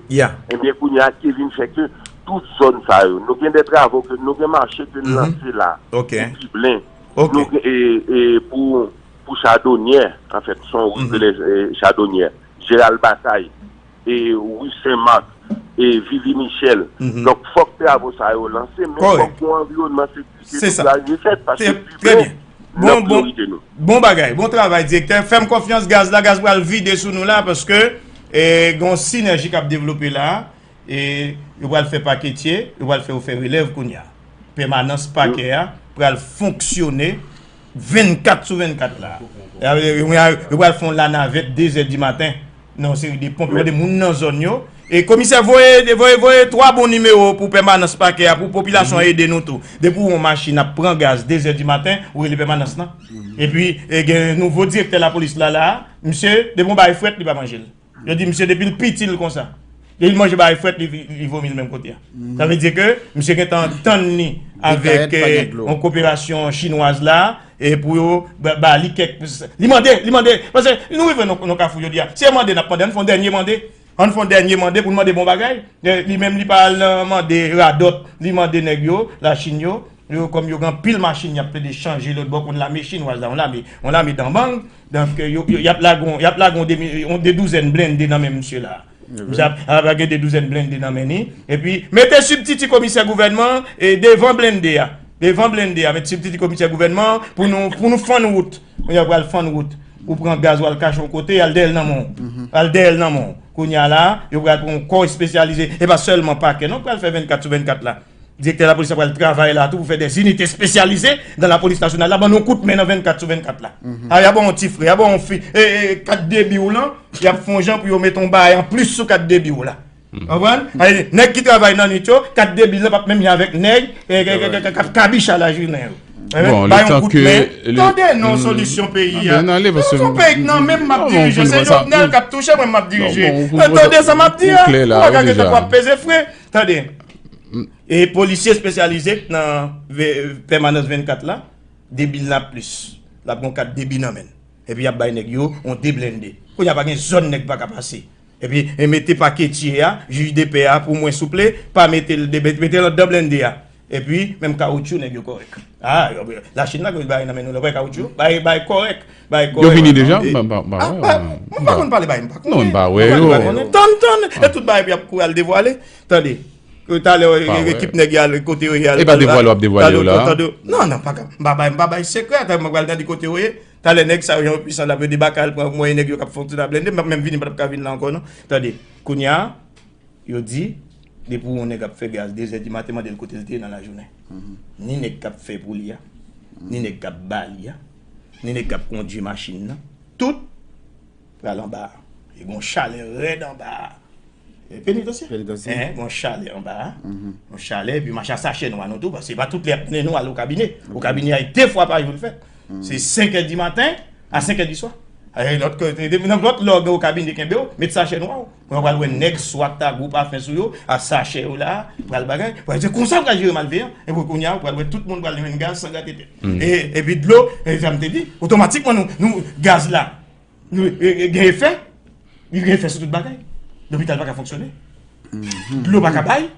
Ebyen, kounye a, ki vin fè ke tout zòn sa yo, nou gen de travo ke, nou gen mache ke n lanse la, pou Piblen, nou gen, e, e pou, pou Chadonyè, anfèt, se yon wout rele, e, Chadonyè, Jeral Batay, e, ri Sen Mak, e, Vivi Michel. Donk, fòk travo sa yo lanse, men fòk gen yon anviwònman sekirite pou travo yo fèt, paske Piblen, nan priyorite nou. Bon bagay, bon travay, direktè. Fè m konfyans, gaz la, gaz pral vide sou nou la, paske, e, gen yon sinèji k ap devlope la, e, yo pral fè paketye, yo pral fè yo fè relèv kounye a. Pèmanans pakè a pral fonksyone vennkat sou vennkat la. Yo, yo, yo, yo pral fè yon lanavèt de zè di maten nan yon seri de ponp, yo mande moun nan zòn yo. E komisè, voye, voye, voye twa bon nimewo pou pèmanans pakè a, pou popilasyon an ede nou tou. Depi w yon machin ap pran gaz de zè di maten, ou rele pèmanans lan. Epi, e, gen nouvo direktè lapolis la, la, misye, depi yon bagay frèt, li pa manje l. Yo di misye depi l piti l konsa. Depi l manje bagay frèt, li, li vomi l menm kote a. Sa vle di ke misye gentan tann li avèk, e, yon koperasyon chinwaz la, e pou yo ba, ba li kèk, li mande, li mande, paske nou rive nan, nan kafou jodi a. Si e mande n ap mande, ann fè yon dènye mande. Ann fè yon dènye mande pou n mande bon bagay. E, li menm li pa al nan mande radòt, li mande nèg yo, Lachin yo, yo, kòm yo gen anpil machin, y ap plede chanje lòt bò, konn lame chinwaz la, yon lame, yon lame danbang. Donk, yo, yo, y ap lage yon, y ap lage yon demi, yon de douzèn blende nan men misye la. Misye ap, ap lage de douzèn blende nan men li. Epi, mete sibtiti komisè gouvènman an, e, devan blende a. Devan blende a, mete sibtiti komisè gouvènman an pou nou, pou nou fann wout. Kounye a, pral fann wout. Ou pran gaz, ou al kache yon kote, al dèyè l nan men w. Al dèyè l nan men w. Kounye a la, yo pral pran yon kò espesyalize. E pa sèlman pakè, non, pral fè vennkat sou vennkat la. Direktè lapolis la pral travay la tou pou fè des unités spécialisées dans la police nationale la, ban nou kout men nan vennkat sou vennkat la. A, y a ba w yon ti frè, y a ba w yon fi, e, e, kat debi w lan, y ap fè yon jan pou yo mete yon bagay anplis sou kat debi w la. Konprann? Nèg ki travay nan nwit yo, kat debi l lan p ap menm jan avèk nèg, e, k ap kabicha lajounen yo. Bon, bay yon kout men. Tande non, solisyon peyi a. Se yon peyi k nan men m m ap dirije, se Jovenel k ap touche mwen, m ap dirije. Tande sa m ap di a. Ou pa ka gentan pou ap peze fre. Tande. E polisye espesyalize k nan pèmanans vennkat la, de bil nan plis. L ap gen yon kat debi nan men l. Epi y ap bay nèg yo yon de blende. Kounye a pa gen zòn nèg pa ka pase. Epi, e mete paketye a, jij de pè a, pou mwen souple, pa mete l de, mete l anndan blende a. Epi, menm kawotchou nèg yo kòrèk. A, yo, Lachin la, yo bay nan men nou, bay kawotchou, bay, bay kòrèk, bay kòrèk. Yo vini deja? M pa, m pa, m pa wè. M pa konn pale bay, m pa konn. Non, m pa wè yo. Tann, tann, e tout bagay epi y ap kouri al devwale. Tande. Talè, ekip nèg y al, kote yo ye al. E pa devwale w ap devwale yo la? Non, non, pa ka, m pa bay, m pa bay sekrè, m pral tande kote yo ye. Talè nèg sa yo, jan yo pwisan la, yo debake al pran mwen nèg yo k ap fonksyone a blende, m p ap menm vini, m p ap ka vin la ankò non. Tande, kounye a, yo di, depi yon nèg ap fè gaz de zè di maten, mande l kote l te ye nan lajounen. Ni nèg k ap fè pou li a, ni nèg k ap ba li a, ni nèg k ap kondui machin nan. Tout pral anba a. E gen yon chalè rèd anba a. E penitansye. Penitansye. Gen yon chalè anba a. Yon chalè, epi mache a sachè nwa nou tou, paske se pa tout lè y ap mennen nou al okabine. Okabine a, e de fwa pa jou l fèt. Se senk è di maten a senk è di swa. E lòt kote, depi nan lòt lè w gen okabine kenbe w, met sachè nwa w. Mwen pral wè nèg swat a gwo pafen sou yo, a sachè yo la, pral bagay. Pral di konsa w pral jere malveyan. Epi kounye a, w pral wè tout moun pral jwenn gaz san grate tèt. E, epi dlo, e sa m te di, otomatikman nou, nou, gaz la, nou, e, e, gen efè, li gen efè sou tout bagay. Lopital pa ka fonksyone. Dlo pa ka bay.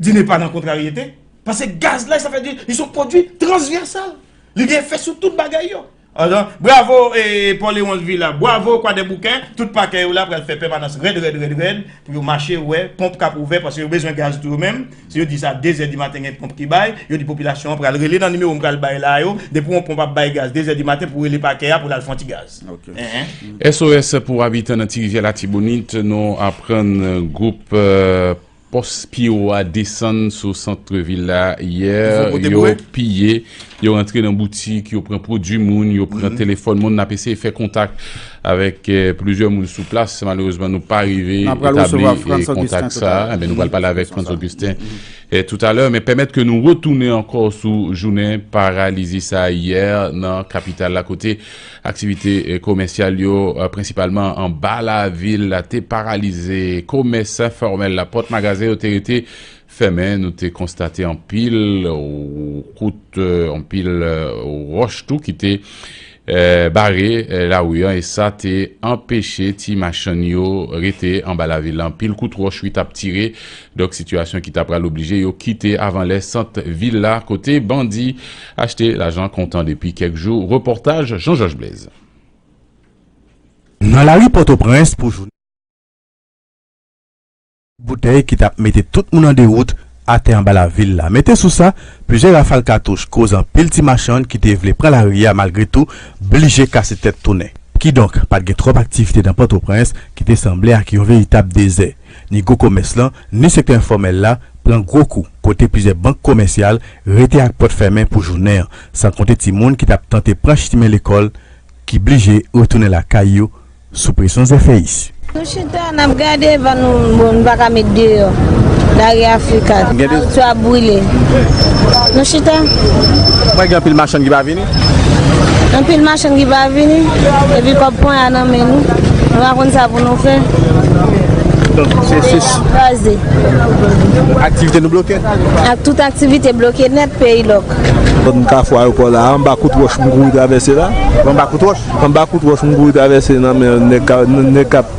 Dine pa nan kontraryete. Paske gaz la, sa fè di, li se yon pwodui transvèsal. Li gen efè sou tout bagay yo. Antan, bravo, e, Paul Léonce Villa, bravo, Kwadèboukè, tout pakè yo la pral fè pèmanans rèd, rèd, rèd, rèd, pou yo mache wè ponp k ap ouvè, paske yo bezwen gaz tou yo menm. Si yo di sa de zè di maten gen ponp ki bay, yo di popilasyon an pral rele nan nimewo m pral bay la yo, depi yon ponp ap bay gaz de zè di maten pou rele pakè a pou l al fè yon ti gaz. Enhen. S O S pou abitan nan Ti Rivyè Latibonit, nou aprann gwoup, eh, Pòs P O a desann sou sant vil la yè, yo piye, yo rantre nan boutik, yo pran pwodui moun, yo pran telefòn moun, n ap eseye fè kontak avèk, eh, plizyè moun sou plas. Malerezman, nou pa rive etabli, eh, kontak sa. Enben, nou pral pale avèk Frantz Augustin, eh, toutalè, men pèmèt ke nou retounen ankò sou jounen paralize sa yè nan kapital la, kote aktivite, eh, komèsyal yo, eh, prensipalman anba lavil la, te paralize. Komès enfòmèl la, pòt magazen yo te rete fèmen. Nou te konstate anpil, eh, kout, eh, anpil, eh, wòch tou ki te, eh, bare, eh, lari an, e sa te anpeche ti machann yo rete anba lavil la. Anpil kout wòch, wi, t ap tire. Donk, sitiyasyon ki ta pral oblije yo kite avan lè sant vil la, kote bandi achte lajan kontan depi kèk jou. Repòtaj Jean Georges Blaise. Nan lari Pòtoprens pou jounen, boutèy ki t ap mete tout moun an dewout atè anba lavil la. Mete sou sa, plizyè rafal katouch koz anpil ti machann ki te vle pran lari a malgre tou blije kase tèt tounen. Kidonk, pa t gen twòp aktivite nan Pòtoprens ki te sanble ak yon veritab dezè. Ni gwo komès lan, ni sektè enfòmèl la pran gwo kou, kote plizyè bank komèsyal rete ak pòt fèmen pou jounen an, san konte timoun ki t ap tante pran chimen lekòl ki blije retounen lakay yo sou presyon zèfèyis. Nou chita, n ap gade, van nou, bon, nou pa ka met deyò. Lari Afrika, awout yo ap brile. Nou chita. Mwen gen anpil machann ki pa vini. Anpil machann ki pa vini, epi kòb ponya nan men nou. Nou pa konn sa pou nou fè. Donk, se, se kraze. Aktivite nou bloke? Ak tout aktivite bloke nèt, peyi lòk. Zòn Kafou Ayewopò la, anba kout wòch m kouri travèse la. Anba kout wòch? Anba kout wòch m kouri travèse nan men nèg ka, nèg k ap,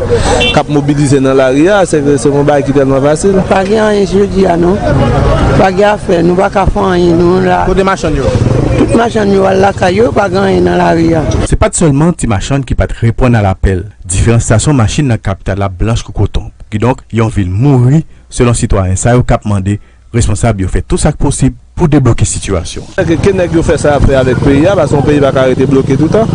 k ap mobilize nan lari a, se, se yon bagay ki tèlman fasil. Pa gen anyen jodi a non. Pa gen afè, nou pa ka fè anyen, nou la. Kote machann yo? Tout machann yo al lakay yo, pa gen anyen nan lari a. Se pa t sèlman ti machann ki pa t reponn a lapèl. Diferan estasyon machin nan kapital la blanch kou koton. Kidonk, yon vil mouri, selon sitwayen sa yo k ap mande responsab yo fè tou sa k posib pou debloke sitiyasyon. Ke, ke nèg yo fè sa y ap fè avèk peyi a, paske yon peyi pa ka rete bloke toutan.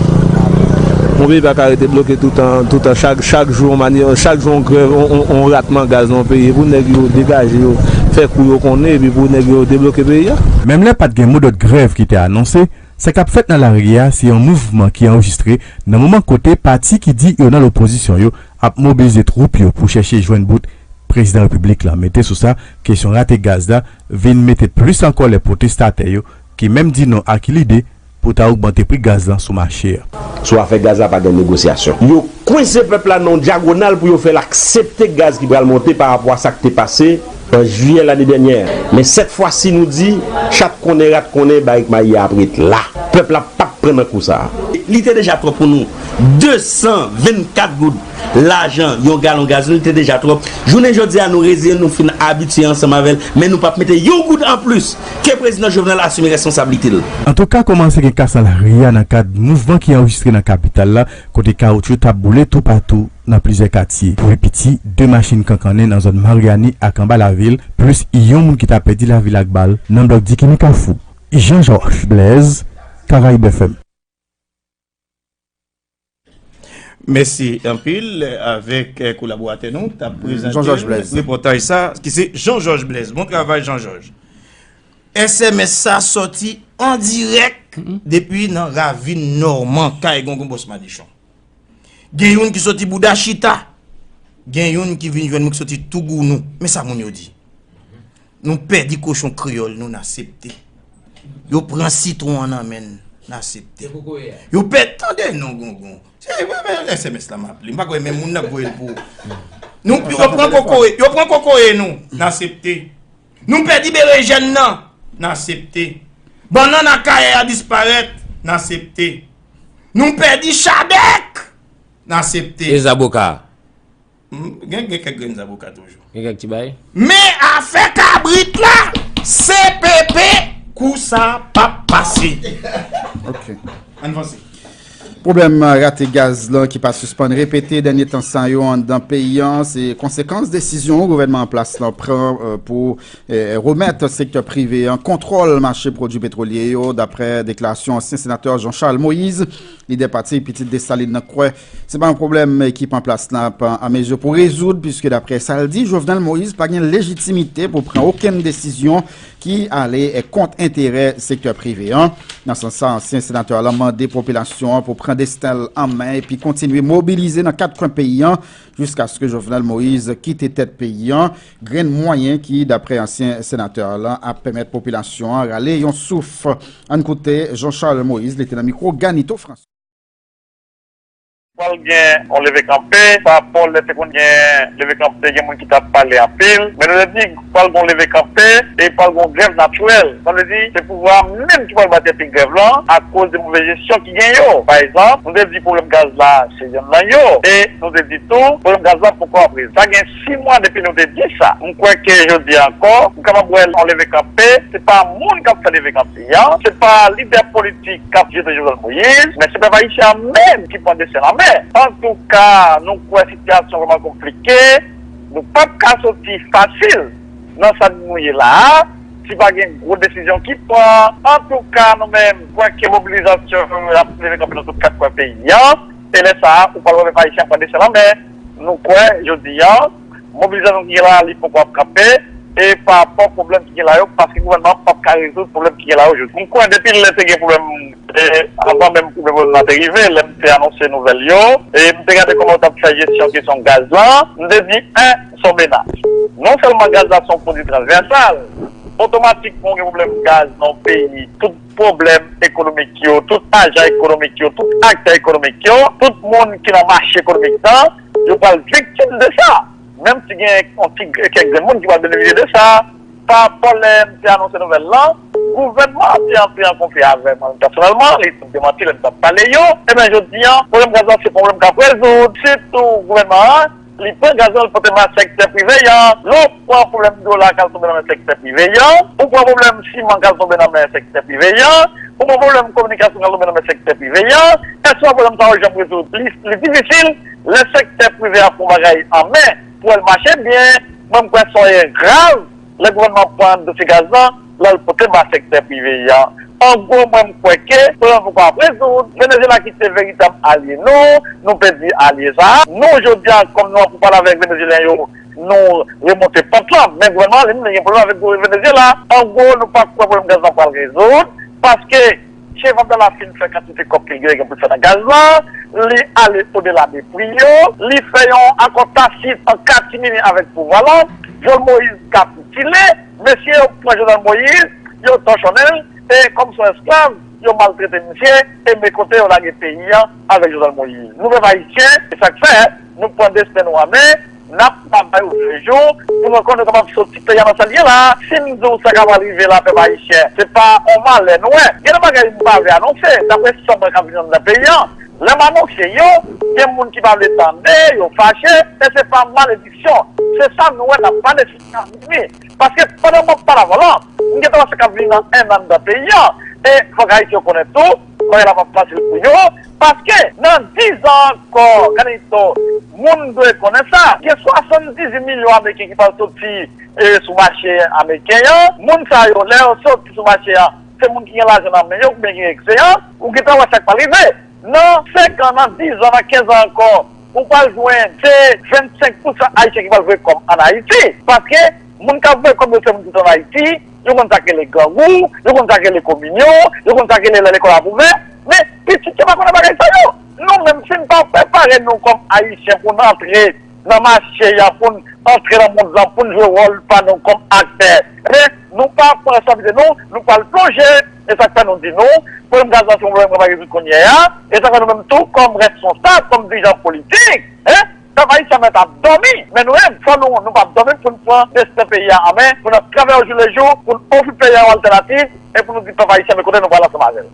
Yon peyi pa ka rete bloke toutan, toutan, chak, chak jou yon mani-, chak jou yon grèv, yon, yon, yon ratman gaz nan yon peyi, pou nèg yo degaje yo, fè kou yo konnen, epi pou nèg yo debloke peyi a. Menm lè pa t gen modòd grèv ki te anonse, sa k ap fèt nan lari a se yon mouvman ki anrejistre nan moman kote pati ki di yo nan lopozisyon yo ap mobilize twoup yo pou chèche jwenn bout prezidan repiblik la. Mete sou sa, kesyon rate gaz la vin mete plis an kòlè pwotestatè yo, ki menm di non ak lide pou ta ogmante pri gaz lan sou mache a. Sou afè gaz la pa gen negosyasyon. Yo kwense pèp la nan yon dyagonal pou yo fè l aksepte gaz ki pral monte pa rapò a sa k te pase an jiyè lane dènyè. Men sèt fwa si nou di, chat konnen, rat konnen, barik mayi a ap ret la. Pèp la p ap pran nan kou sa a. Li te deja twòp pou nou. De san vennkat goud lajan yon galon gazolin, li te deja twòp. Jounen jodi a, nou reziyen n, nou fin abitye ansanm avè l, men nou p ap mete yon goud anplis. Ke prezidan Jovenel asime responsablite l. Antouka, kòmanse gen kas nan lari a nan kad mouvman ki anrejistre nan kapital la, kote kawotchou t ap boule toupatou nan plizyè katye. Pou pi piti, de machin kankannen nan zòn Maryani ak anba lavil, plis yon moun ki ta pèdi lavi l ak bal nan blòk Dikini Kafou. Jean Georges Blaise, Caraïbes F M. Mèsi anpil avèk, eh, kolaboratè nou k t ap prezante nou repòtaj sa, ki se Jean Georges Blaise. Bon travay, Jean Georges. S M S sa sòti an dirèk depi nan ravin Nòman, kay Gongon Bòs Madichon. Gen youn ki soti Bouda Chita, gen youn ki vin jwenn mwen ki soti Tougounou. Men sa moun yo di. Nou pèdi kochon kreyòl nou, n aksepte. Yo pran sitwon an nan men n, n aksepte. Yo pèdi, tande non, Gongon. Se, men, men, S M S la m ap li. M pa kwè menm moun nan k voye l pou ou. Nou, yo pran kokoye, yo pran kokoye nou, n aksepte. Nou pèdi berejèn nan, n aksepte. Bannann Akayè a disparèt, n aksepte. Nou pèdi chadèk, n aksepte. E zaboka? Hmm, gen, gen kèk grenn zaboka toujou. Gen kèk ti bay? Men afè kabrit la, C P P, kou sa p ap pase. Ok. Ann vanse. Pwoblèm rate gaz lan ki pa sispann repete dènye tan sa yo anndan peyi an, se konsekans desizyon gouvènman an plas lan pran, eh, pou, eh, remèt sektè prive an kontwòl mache pwodui petwolye yo, daprè deklarasyon ansyen senatè Jean Charles Moïse, lidè pati Pitit Desalin nan, kwè se pa yon pwoblèm ekip an plas lan ap an mezi pou rezoud, piske daprè sa l di, Jovenel Moïse pa gen lejitimite pou pran okenn desizyon ki ale kont enterè sektè prive an. Nan sans sa, ansyen senatè la mande popilasyon an pou pran desten l an men epi kontinye mobilize nan kat kwen peyi an jiskaske Jovenel Moïse kite tèt peyi an. Grenn mwayen ki, daprè ansyen senatè la, ap pèmèt popilasyon an rale yon souf. Ann koute Jean Charles Moïse, li te nan mikwo Ganito François. Pral gen yon leve kanpe, pa rapò lè te konn gen leve kanpe, te gen moun ki t ap pale anpil, men nou te di pral gen yon leve kanpe e pral gen yon grèv natirèl. Sa vle di, se pouvwa a menm ki pral bay tèt li grèv lan akoz de move jesyon ki gen yo. Pa egzanp, nou te di pwoblèm gaz la se yonn nan yo, e nou te di tou pwoblèm gaz la poko ap rezoud. Sa gen sis mwa depi nou te di sa. M kwè ke jodi a ankò, m kapab wè yon leve kanpe, se pa moun k ap fè leve kanpe an, se pa lidè politik k ap jete Jovenel Moïse, men se pèp ayisyen an menm ki pran desten l an men. Antouka, nou kwè sitiyasyon vrèman konplike, nou p ap ka soti fasil nan sa nou ye la a, si pa gen gwo desizyon ki pran. Antouka, nou menm, kwè ke mobilizasyon yo ap leve kanpe nan tout kat kwen peyi an, e lè sa a, ou pral wè pèp ayisyen an pran desten l an men. Nou kwè, jodi a, mobilizasyon ki gen la a, li poko ap kanpe, e pa rapò pwoblèm ki gen la yo, paske gouvènman an p ap ka rezoud pwoblèm ki gen la yo jodi. M kwè depi lè te gen pwoblèm, e, anvan menm pwoblèm nan te rive, lè m te anonse nouvèl yo, e m te gade kòman yo t ap fè jesyon kesyon gaz lan, m te di, en, se yon menas. Non sèlman gaz la se yon pwodui transvèsal, otomatikman ou gen pwoblèm gaz nan yon peyi, tout pwoblèm ekonomik yo, tout ajan ekonomik yo, tout aktè ekonomik yo, tout moun ki nan mache ekonomik lan, yo pral viktim de sa. Menm si gen yon ti kèk grenn moun ki pral benefisye de sa. Pa rapò lè m te anonse nouvèl lan, gouvènman an te antre an konfli avè mwen pèsonèlman, li demanti lè m t ap pale yo. Ebyen, jodi a, pwoblèm gaz la se pwoblèm k ap rezoud, sitou gouvènman an, li pran gaz lan, li pote bay sektè prive an. Lè w pran pwoblèm dola k al tonbe nan men sektè prive an, ou pran pwoblèm siman k al tonbe nan men sektè prive an, ou pran pwoblèm kominikasyon k al tonbe nan men sektè prive an, èske pwoblèm sa yo janm rezoud? Li, li difisil lè sektè prive a pran bagay an men pou wè l mache byen. Mwen, m kwè se yon erè grav lè gouvènman an pran dosye gaz lan, lè l pote l ba sektè prive an. An gwo, mwen, m kwè ke pwoblèm nan poko ap rezoud. Venezuela ki te veritab alye nou, nou pèdi alye sa a. Nou, jodi a, kòm nou an pou pale avèk Venezuelyen yo, nou remonte pant lan. Men gouvènman an, li menm, li gen pwoblèm avèk Venezuela. An gwo, nou pa kwè pwoblèm gaz lan pral rezoud, paske Chèf Abdallah fin fè kantite kòb ke l genyen pou l fè nan gaz lan, li ale odela de pri yo, li fè yon akò tasit an katimini avèk pouvwa lan, Jovenel Moïse kapitile, mesye yo pran Jovenel Moïse, yo tòchonnen l, e kòm se yon esklav, yo maltrete misye, e men kote yo lage peyi an avèk Jovenel Moïse. Nou pèp ayisyen, se sa k fè, nou pran desten nou an men, n ap travay oujou pou nou konn nou kapab soti peyi a nan sa l ye la. Si m di w sa k ap rive la, pèp ayisyen, se pa yon malè nou wè. Gen de bagay m pa vle anonse, daprè san mwen k ap vin anndan peyi an. Lè m anonse yo, gen moun ki pa vle tande, yo fache, e se pa malediksyon. Se sa nou wè n ap pale sou sa vini. Paske pandan m ap pale avè w lan, m gentan wè sa k ap vini nan en an anndan peyi an. E fòk Ayisyen yo konnen tou, bagay la p ap fasil pou yo. Paske nan diz an ankò, Ganito, moun dwe konnen sa, gen swasanndizuit milyon Ameriken ki pral soti, e, sou mache ameriken an. Moun sa yo, lè yo soti sou mache an, se moun ki gen lajan nan men yo, oubyen ki gen eksedan. Ou gentan wè sa k pral rive. Nan senk an, nan diz an, nan kenz an ankò, ou pral jwenn se vennsenk pousan Ayisyen ki pral voye kòb ann Ayiti. Paske moun k ap voye kòb yo se moun ki sot ann Ayiti, yo konn sa k rele grangou, yo konn sa k rele kominyon, yo konn sa k rele lè lekòl ap ouvè. Men pitit yo pa konnen bagay sa yo. Nou menm, si n pa prepare nou kòm Ayisyen pou n antre nan mache a, pou n antre nan mond lan, pou n jwe wòl pa nou kòm aktè, ebyen, nou pa pran responsabilite nou, nou pral plonje. E sa k fè nou di nou, pwoblèm gaz la se yon pwoblèm ki pa rezoud kounye a. E sa k fè nou menm tou, kòm responsab, kòm dirijan politik, en, pèp ayisyen mèt ap dòmi. Men nou menm, fò nou, nou pa dòmi pou n pran desten peyi a an men, pou n ap travay ojoulejou, pou n ofri peyi a yon altènativ, e pou nou di pèp ayisyen men kote nou pral ansanm avè l.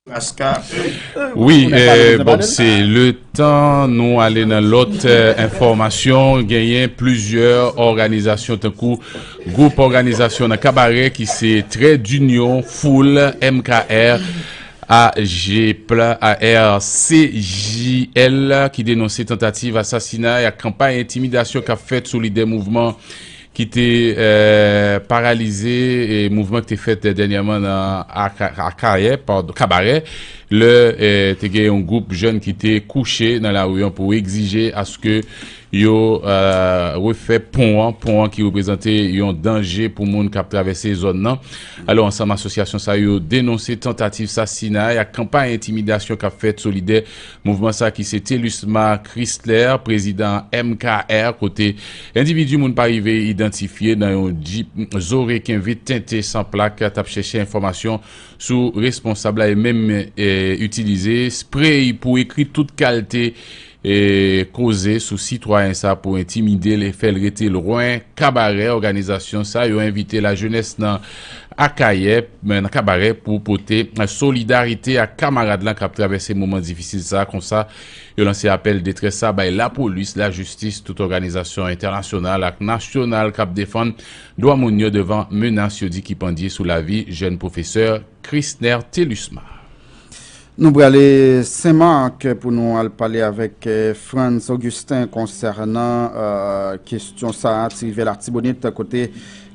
Paska. Wi, eh, bon, se le tan nou ale nan lòt eh, enfòmasyon. Genyen plizyè òganizasyon tankou gwoup òganizasyon nan Kabarè ki se Trè Dinyon Foul, M K R, A G Pla, A R C J L, ki denonse tantativ asasinay ak kanpay entimidasyon k ap fèt sou lidè mouvman ki te eh, paralize eh, mouvman ki te fèt dènyèman nan Aka- Akayè, padon, Kabarè, lè eh, te gen yon gwoup jèn ki te kouche nan lari an pou egzije aske yo eh, refè pon an, pon an ki reprezante yon danje pou moun k ap travèse zòn nan. Alò, ansanm asosyasyon sa yo denonse tantativ sasinay ak kanpay entimidasyon k ap fèt sou lidè mouvman sa ki se Telusma Chrysler, prezidan M K R, kote endividi moun pa rive idantifye nan yon djip zo reken vit tente san plak t ap chèche enfòmasyon sou responsab la e menm eh, itilize sprey pou ekri tout kalte eh, koze sou sitwayen sa pou entimide l e fè l rete lwen Kabarè. Òganizasyon sa yo envite lajenès nan Akayè, men nan Kabarè pou pote solidarite ak kamarad lan k ap travèse moman difisil sa. Konsa, yo lanse apèl detrès sa bay lapolis, lajistis, tout òganizasyon entènasyonal ak nasyonal k ap defann dwa moun yo devan menas yo di ki pandye sou lavi jèn pwofesè Chrisner Telusma. Nou prale Senmak pou nou al pale avèk eh, Frantz Augustin konsènan eh, kesyon sa a, ti rivè Latibonit, kote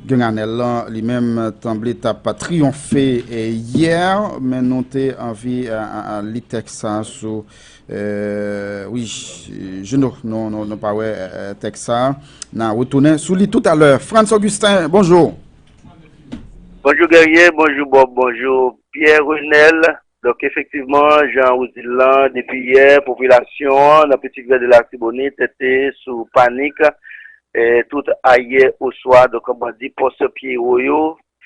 Gang Anèl lan li menm tanble t ap triyonfe eh, yè, men nou te anvi eh, eh, li tèks sa sou eh, wi, Juno, nou, nou, nou pa wè eh, tèks sa, n a retounen sou li toutalè. Frantz Augustin, bonjou. Bonjou Guerrier, bonjou Bob, bonjou Pierre Renel. Donk efektivman, jan ou di l lan, depi yè, popilasyon an nan Petit Rivière de l'Artibonite te sou panik. E, tout ayè oswa, donk bandi pòs Pyewo yo,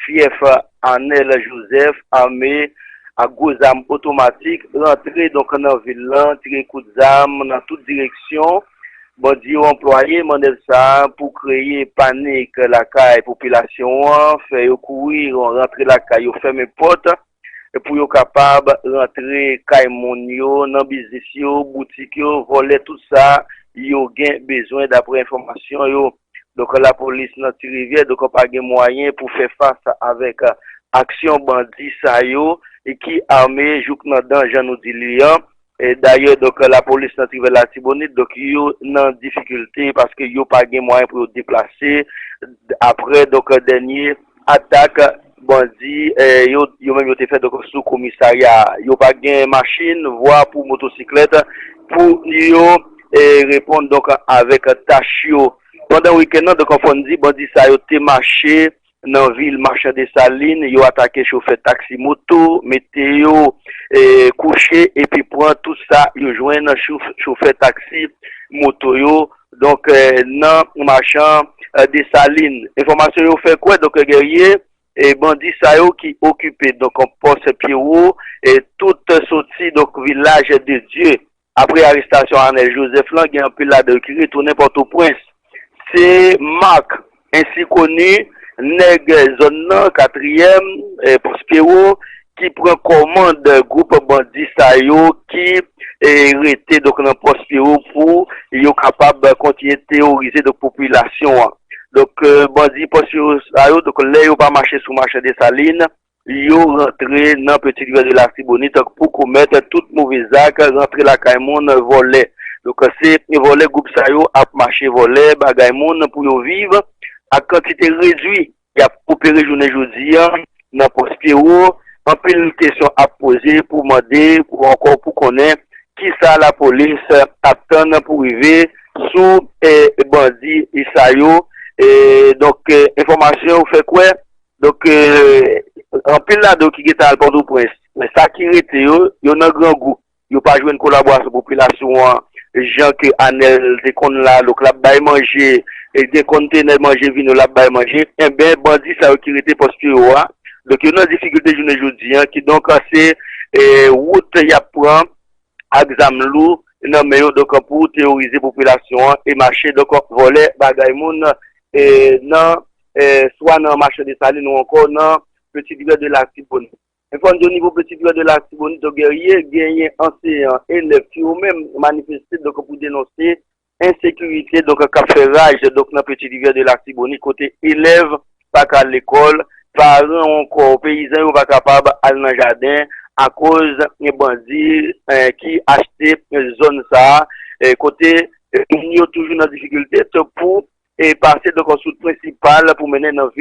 fyèf Anèl Jozèf, ame ak gwo zam otomatik, rantre donk nan vil lan, tire kout zam nan tout direksyon. Bandi yo anplwaye mannèv sa a pou kreye panik lakay popilasyon an, fè yo kouri rantre lakay yo, fèmen pòt pou yo kapab rantre kay moun yo, nan biznis yo, boutik yo, vòlè tout sa yo gen bezwen, daprè enfòmasyon yo. Donk, lapolis nan Ti Rivyè, donk, pa gen mwayen pou fè fas avèk aksyon bandi sa yo ki ame jouk nan dan, jan nou di li an. Dayè, donk, lapolis nan Ti Rivyè Latibonit, donk, yo nan difikilte paske yo pa gen mwayen pou yo deplase. Apre, donk, dènye atak bandi yo, yo menm yo te fè, donk, sou komisarya a, yo pa gen machin, vwa pou motosiklèt pou yo reponn, donk, avèk tach yo. Pandan wikenn nan, donk, fò n di, bandi sa yo te mache nan vil Machan Desalin, yo atake chofè taksi moto, mete yo kouche epi pran tout sa yo jwenn nan chofè taksi moto yo, donk, nan Machan Desalin. Enfòmasyon yo fè kwè, donk, Guerrier, bandi sa yo ki okipe, donk, pòs Pyewo, tout soti, donk, Vilaj de Dye. Apre arestasyon Arnel Joseph lan, gen anpil ladan yo ki retounen Pòtoprens. Se Marc, ensi koni, nèg zòn nan, katriyèm, pòs Pyewo, ki pran kòmand gwoup bandi sa yo ki rete, donk, nan pòs Pyewo pou yo kapab kontinye teworize, donk, popilasyon an. Donk, bandi pòs Pyewo sa yo, donk, lè yo pa mache sou Machan Desalin, yo rantre nan Petit Rivière de l'Artibonite pou komèt tout move zak, rantre lakay moun, vòlè. Donk, se vòlè gwoup sa yo ap mache vòlè bagay moun pou yo viv ak kantite redwi y ap opere jounen jodi a nan pòs Pyewo. Anpil kesyon ap poze pou mande pou ankò pou konnen kisa lapolis ap tann pou rive sou bandi sa yo. Donk, enfòmasyon yo fè kwè, donk, anpil ladan yo ki gentan al Pòtoprens. Men sa ki rete yo, yo nan grangou. Yo pa jwenn kolaborasyon popilasyon an, jan ke Anèl te konn la, donk l ap bay manje, gen kontenè manje vini, l ap bay manje. Enben, bandi sa yo ki rete pòs Pyewo a, donk, yo nan difikilte jounen jodi a, kidonk, se wout y ap pran ak zam lou nan men yo, donk, pou teworize popilasyon an e mache, donk, vòlè bagay moun nan, swa nan Machan Desalin ou ankò nan Petit Rivière de l'Artibonite. Enfòm di o nivo Petit Rivière de Latibonit, donk, Guerrier, genyen anseyan, elèv ki yo menm manifeste, donk, pou denonse ensekirite, donk, k ap fè raj, donk, nan Petit Rivière de Latibonit, kote elèv pa ka al lekòl, paran ankò, peyizan yo pa kapab al nan jaden akoz gen bandi, eh, ki achte zòn sa a, eh, kote, eh, moun yo toujou nan difikilte pou, eh, pase, donk, sou wout prensipal pou mennen nan vil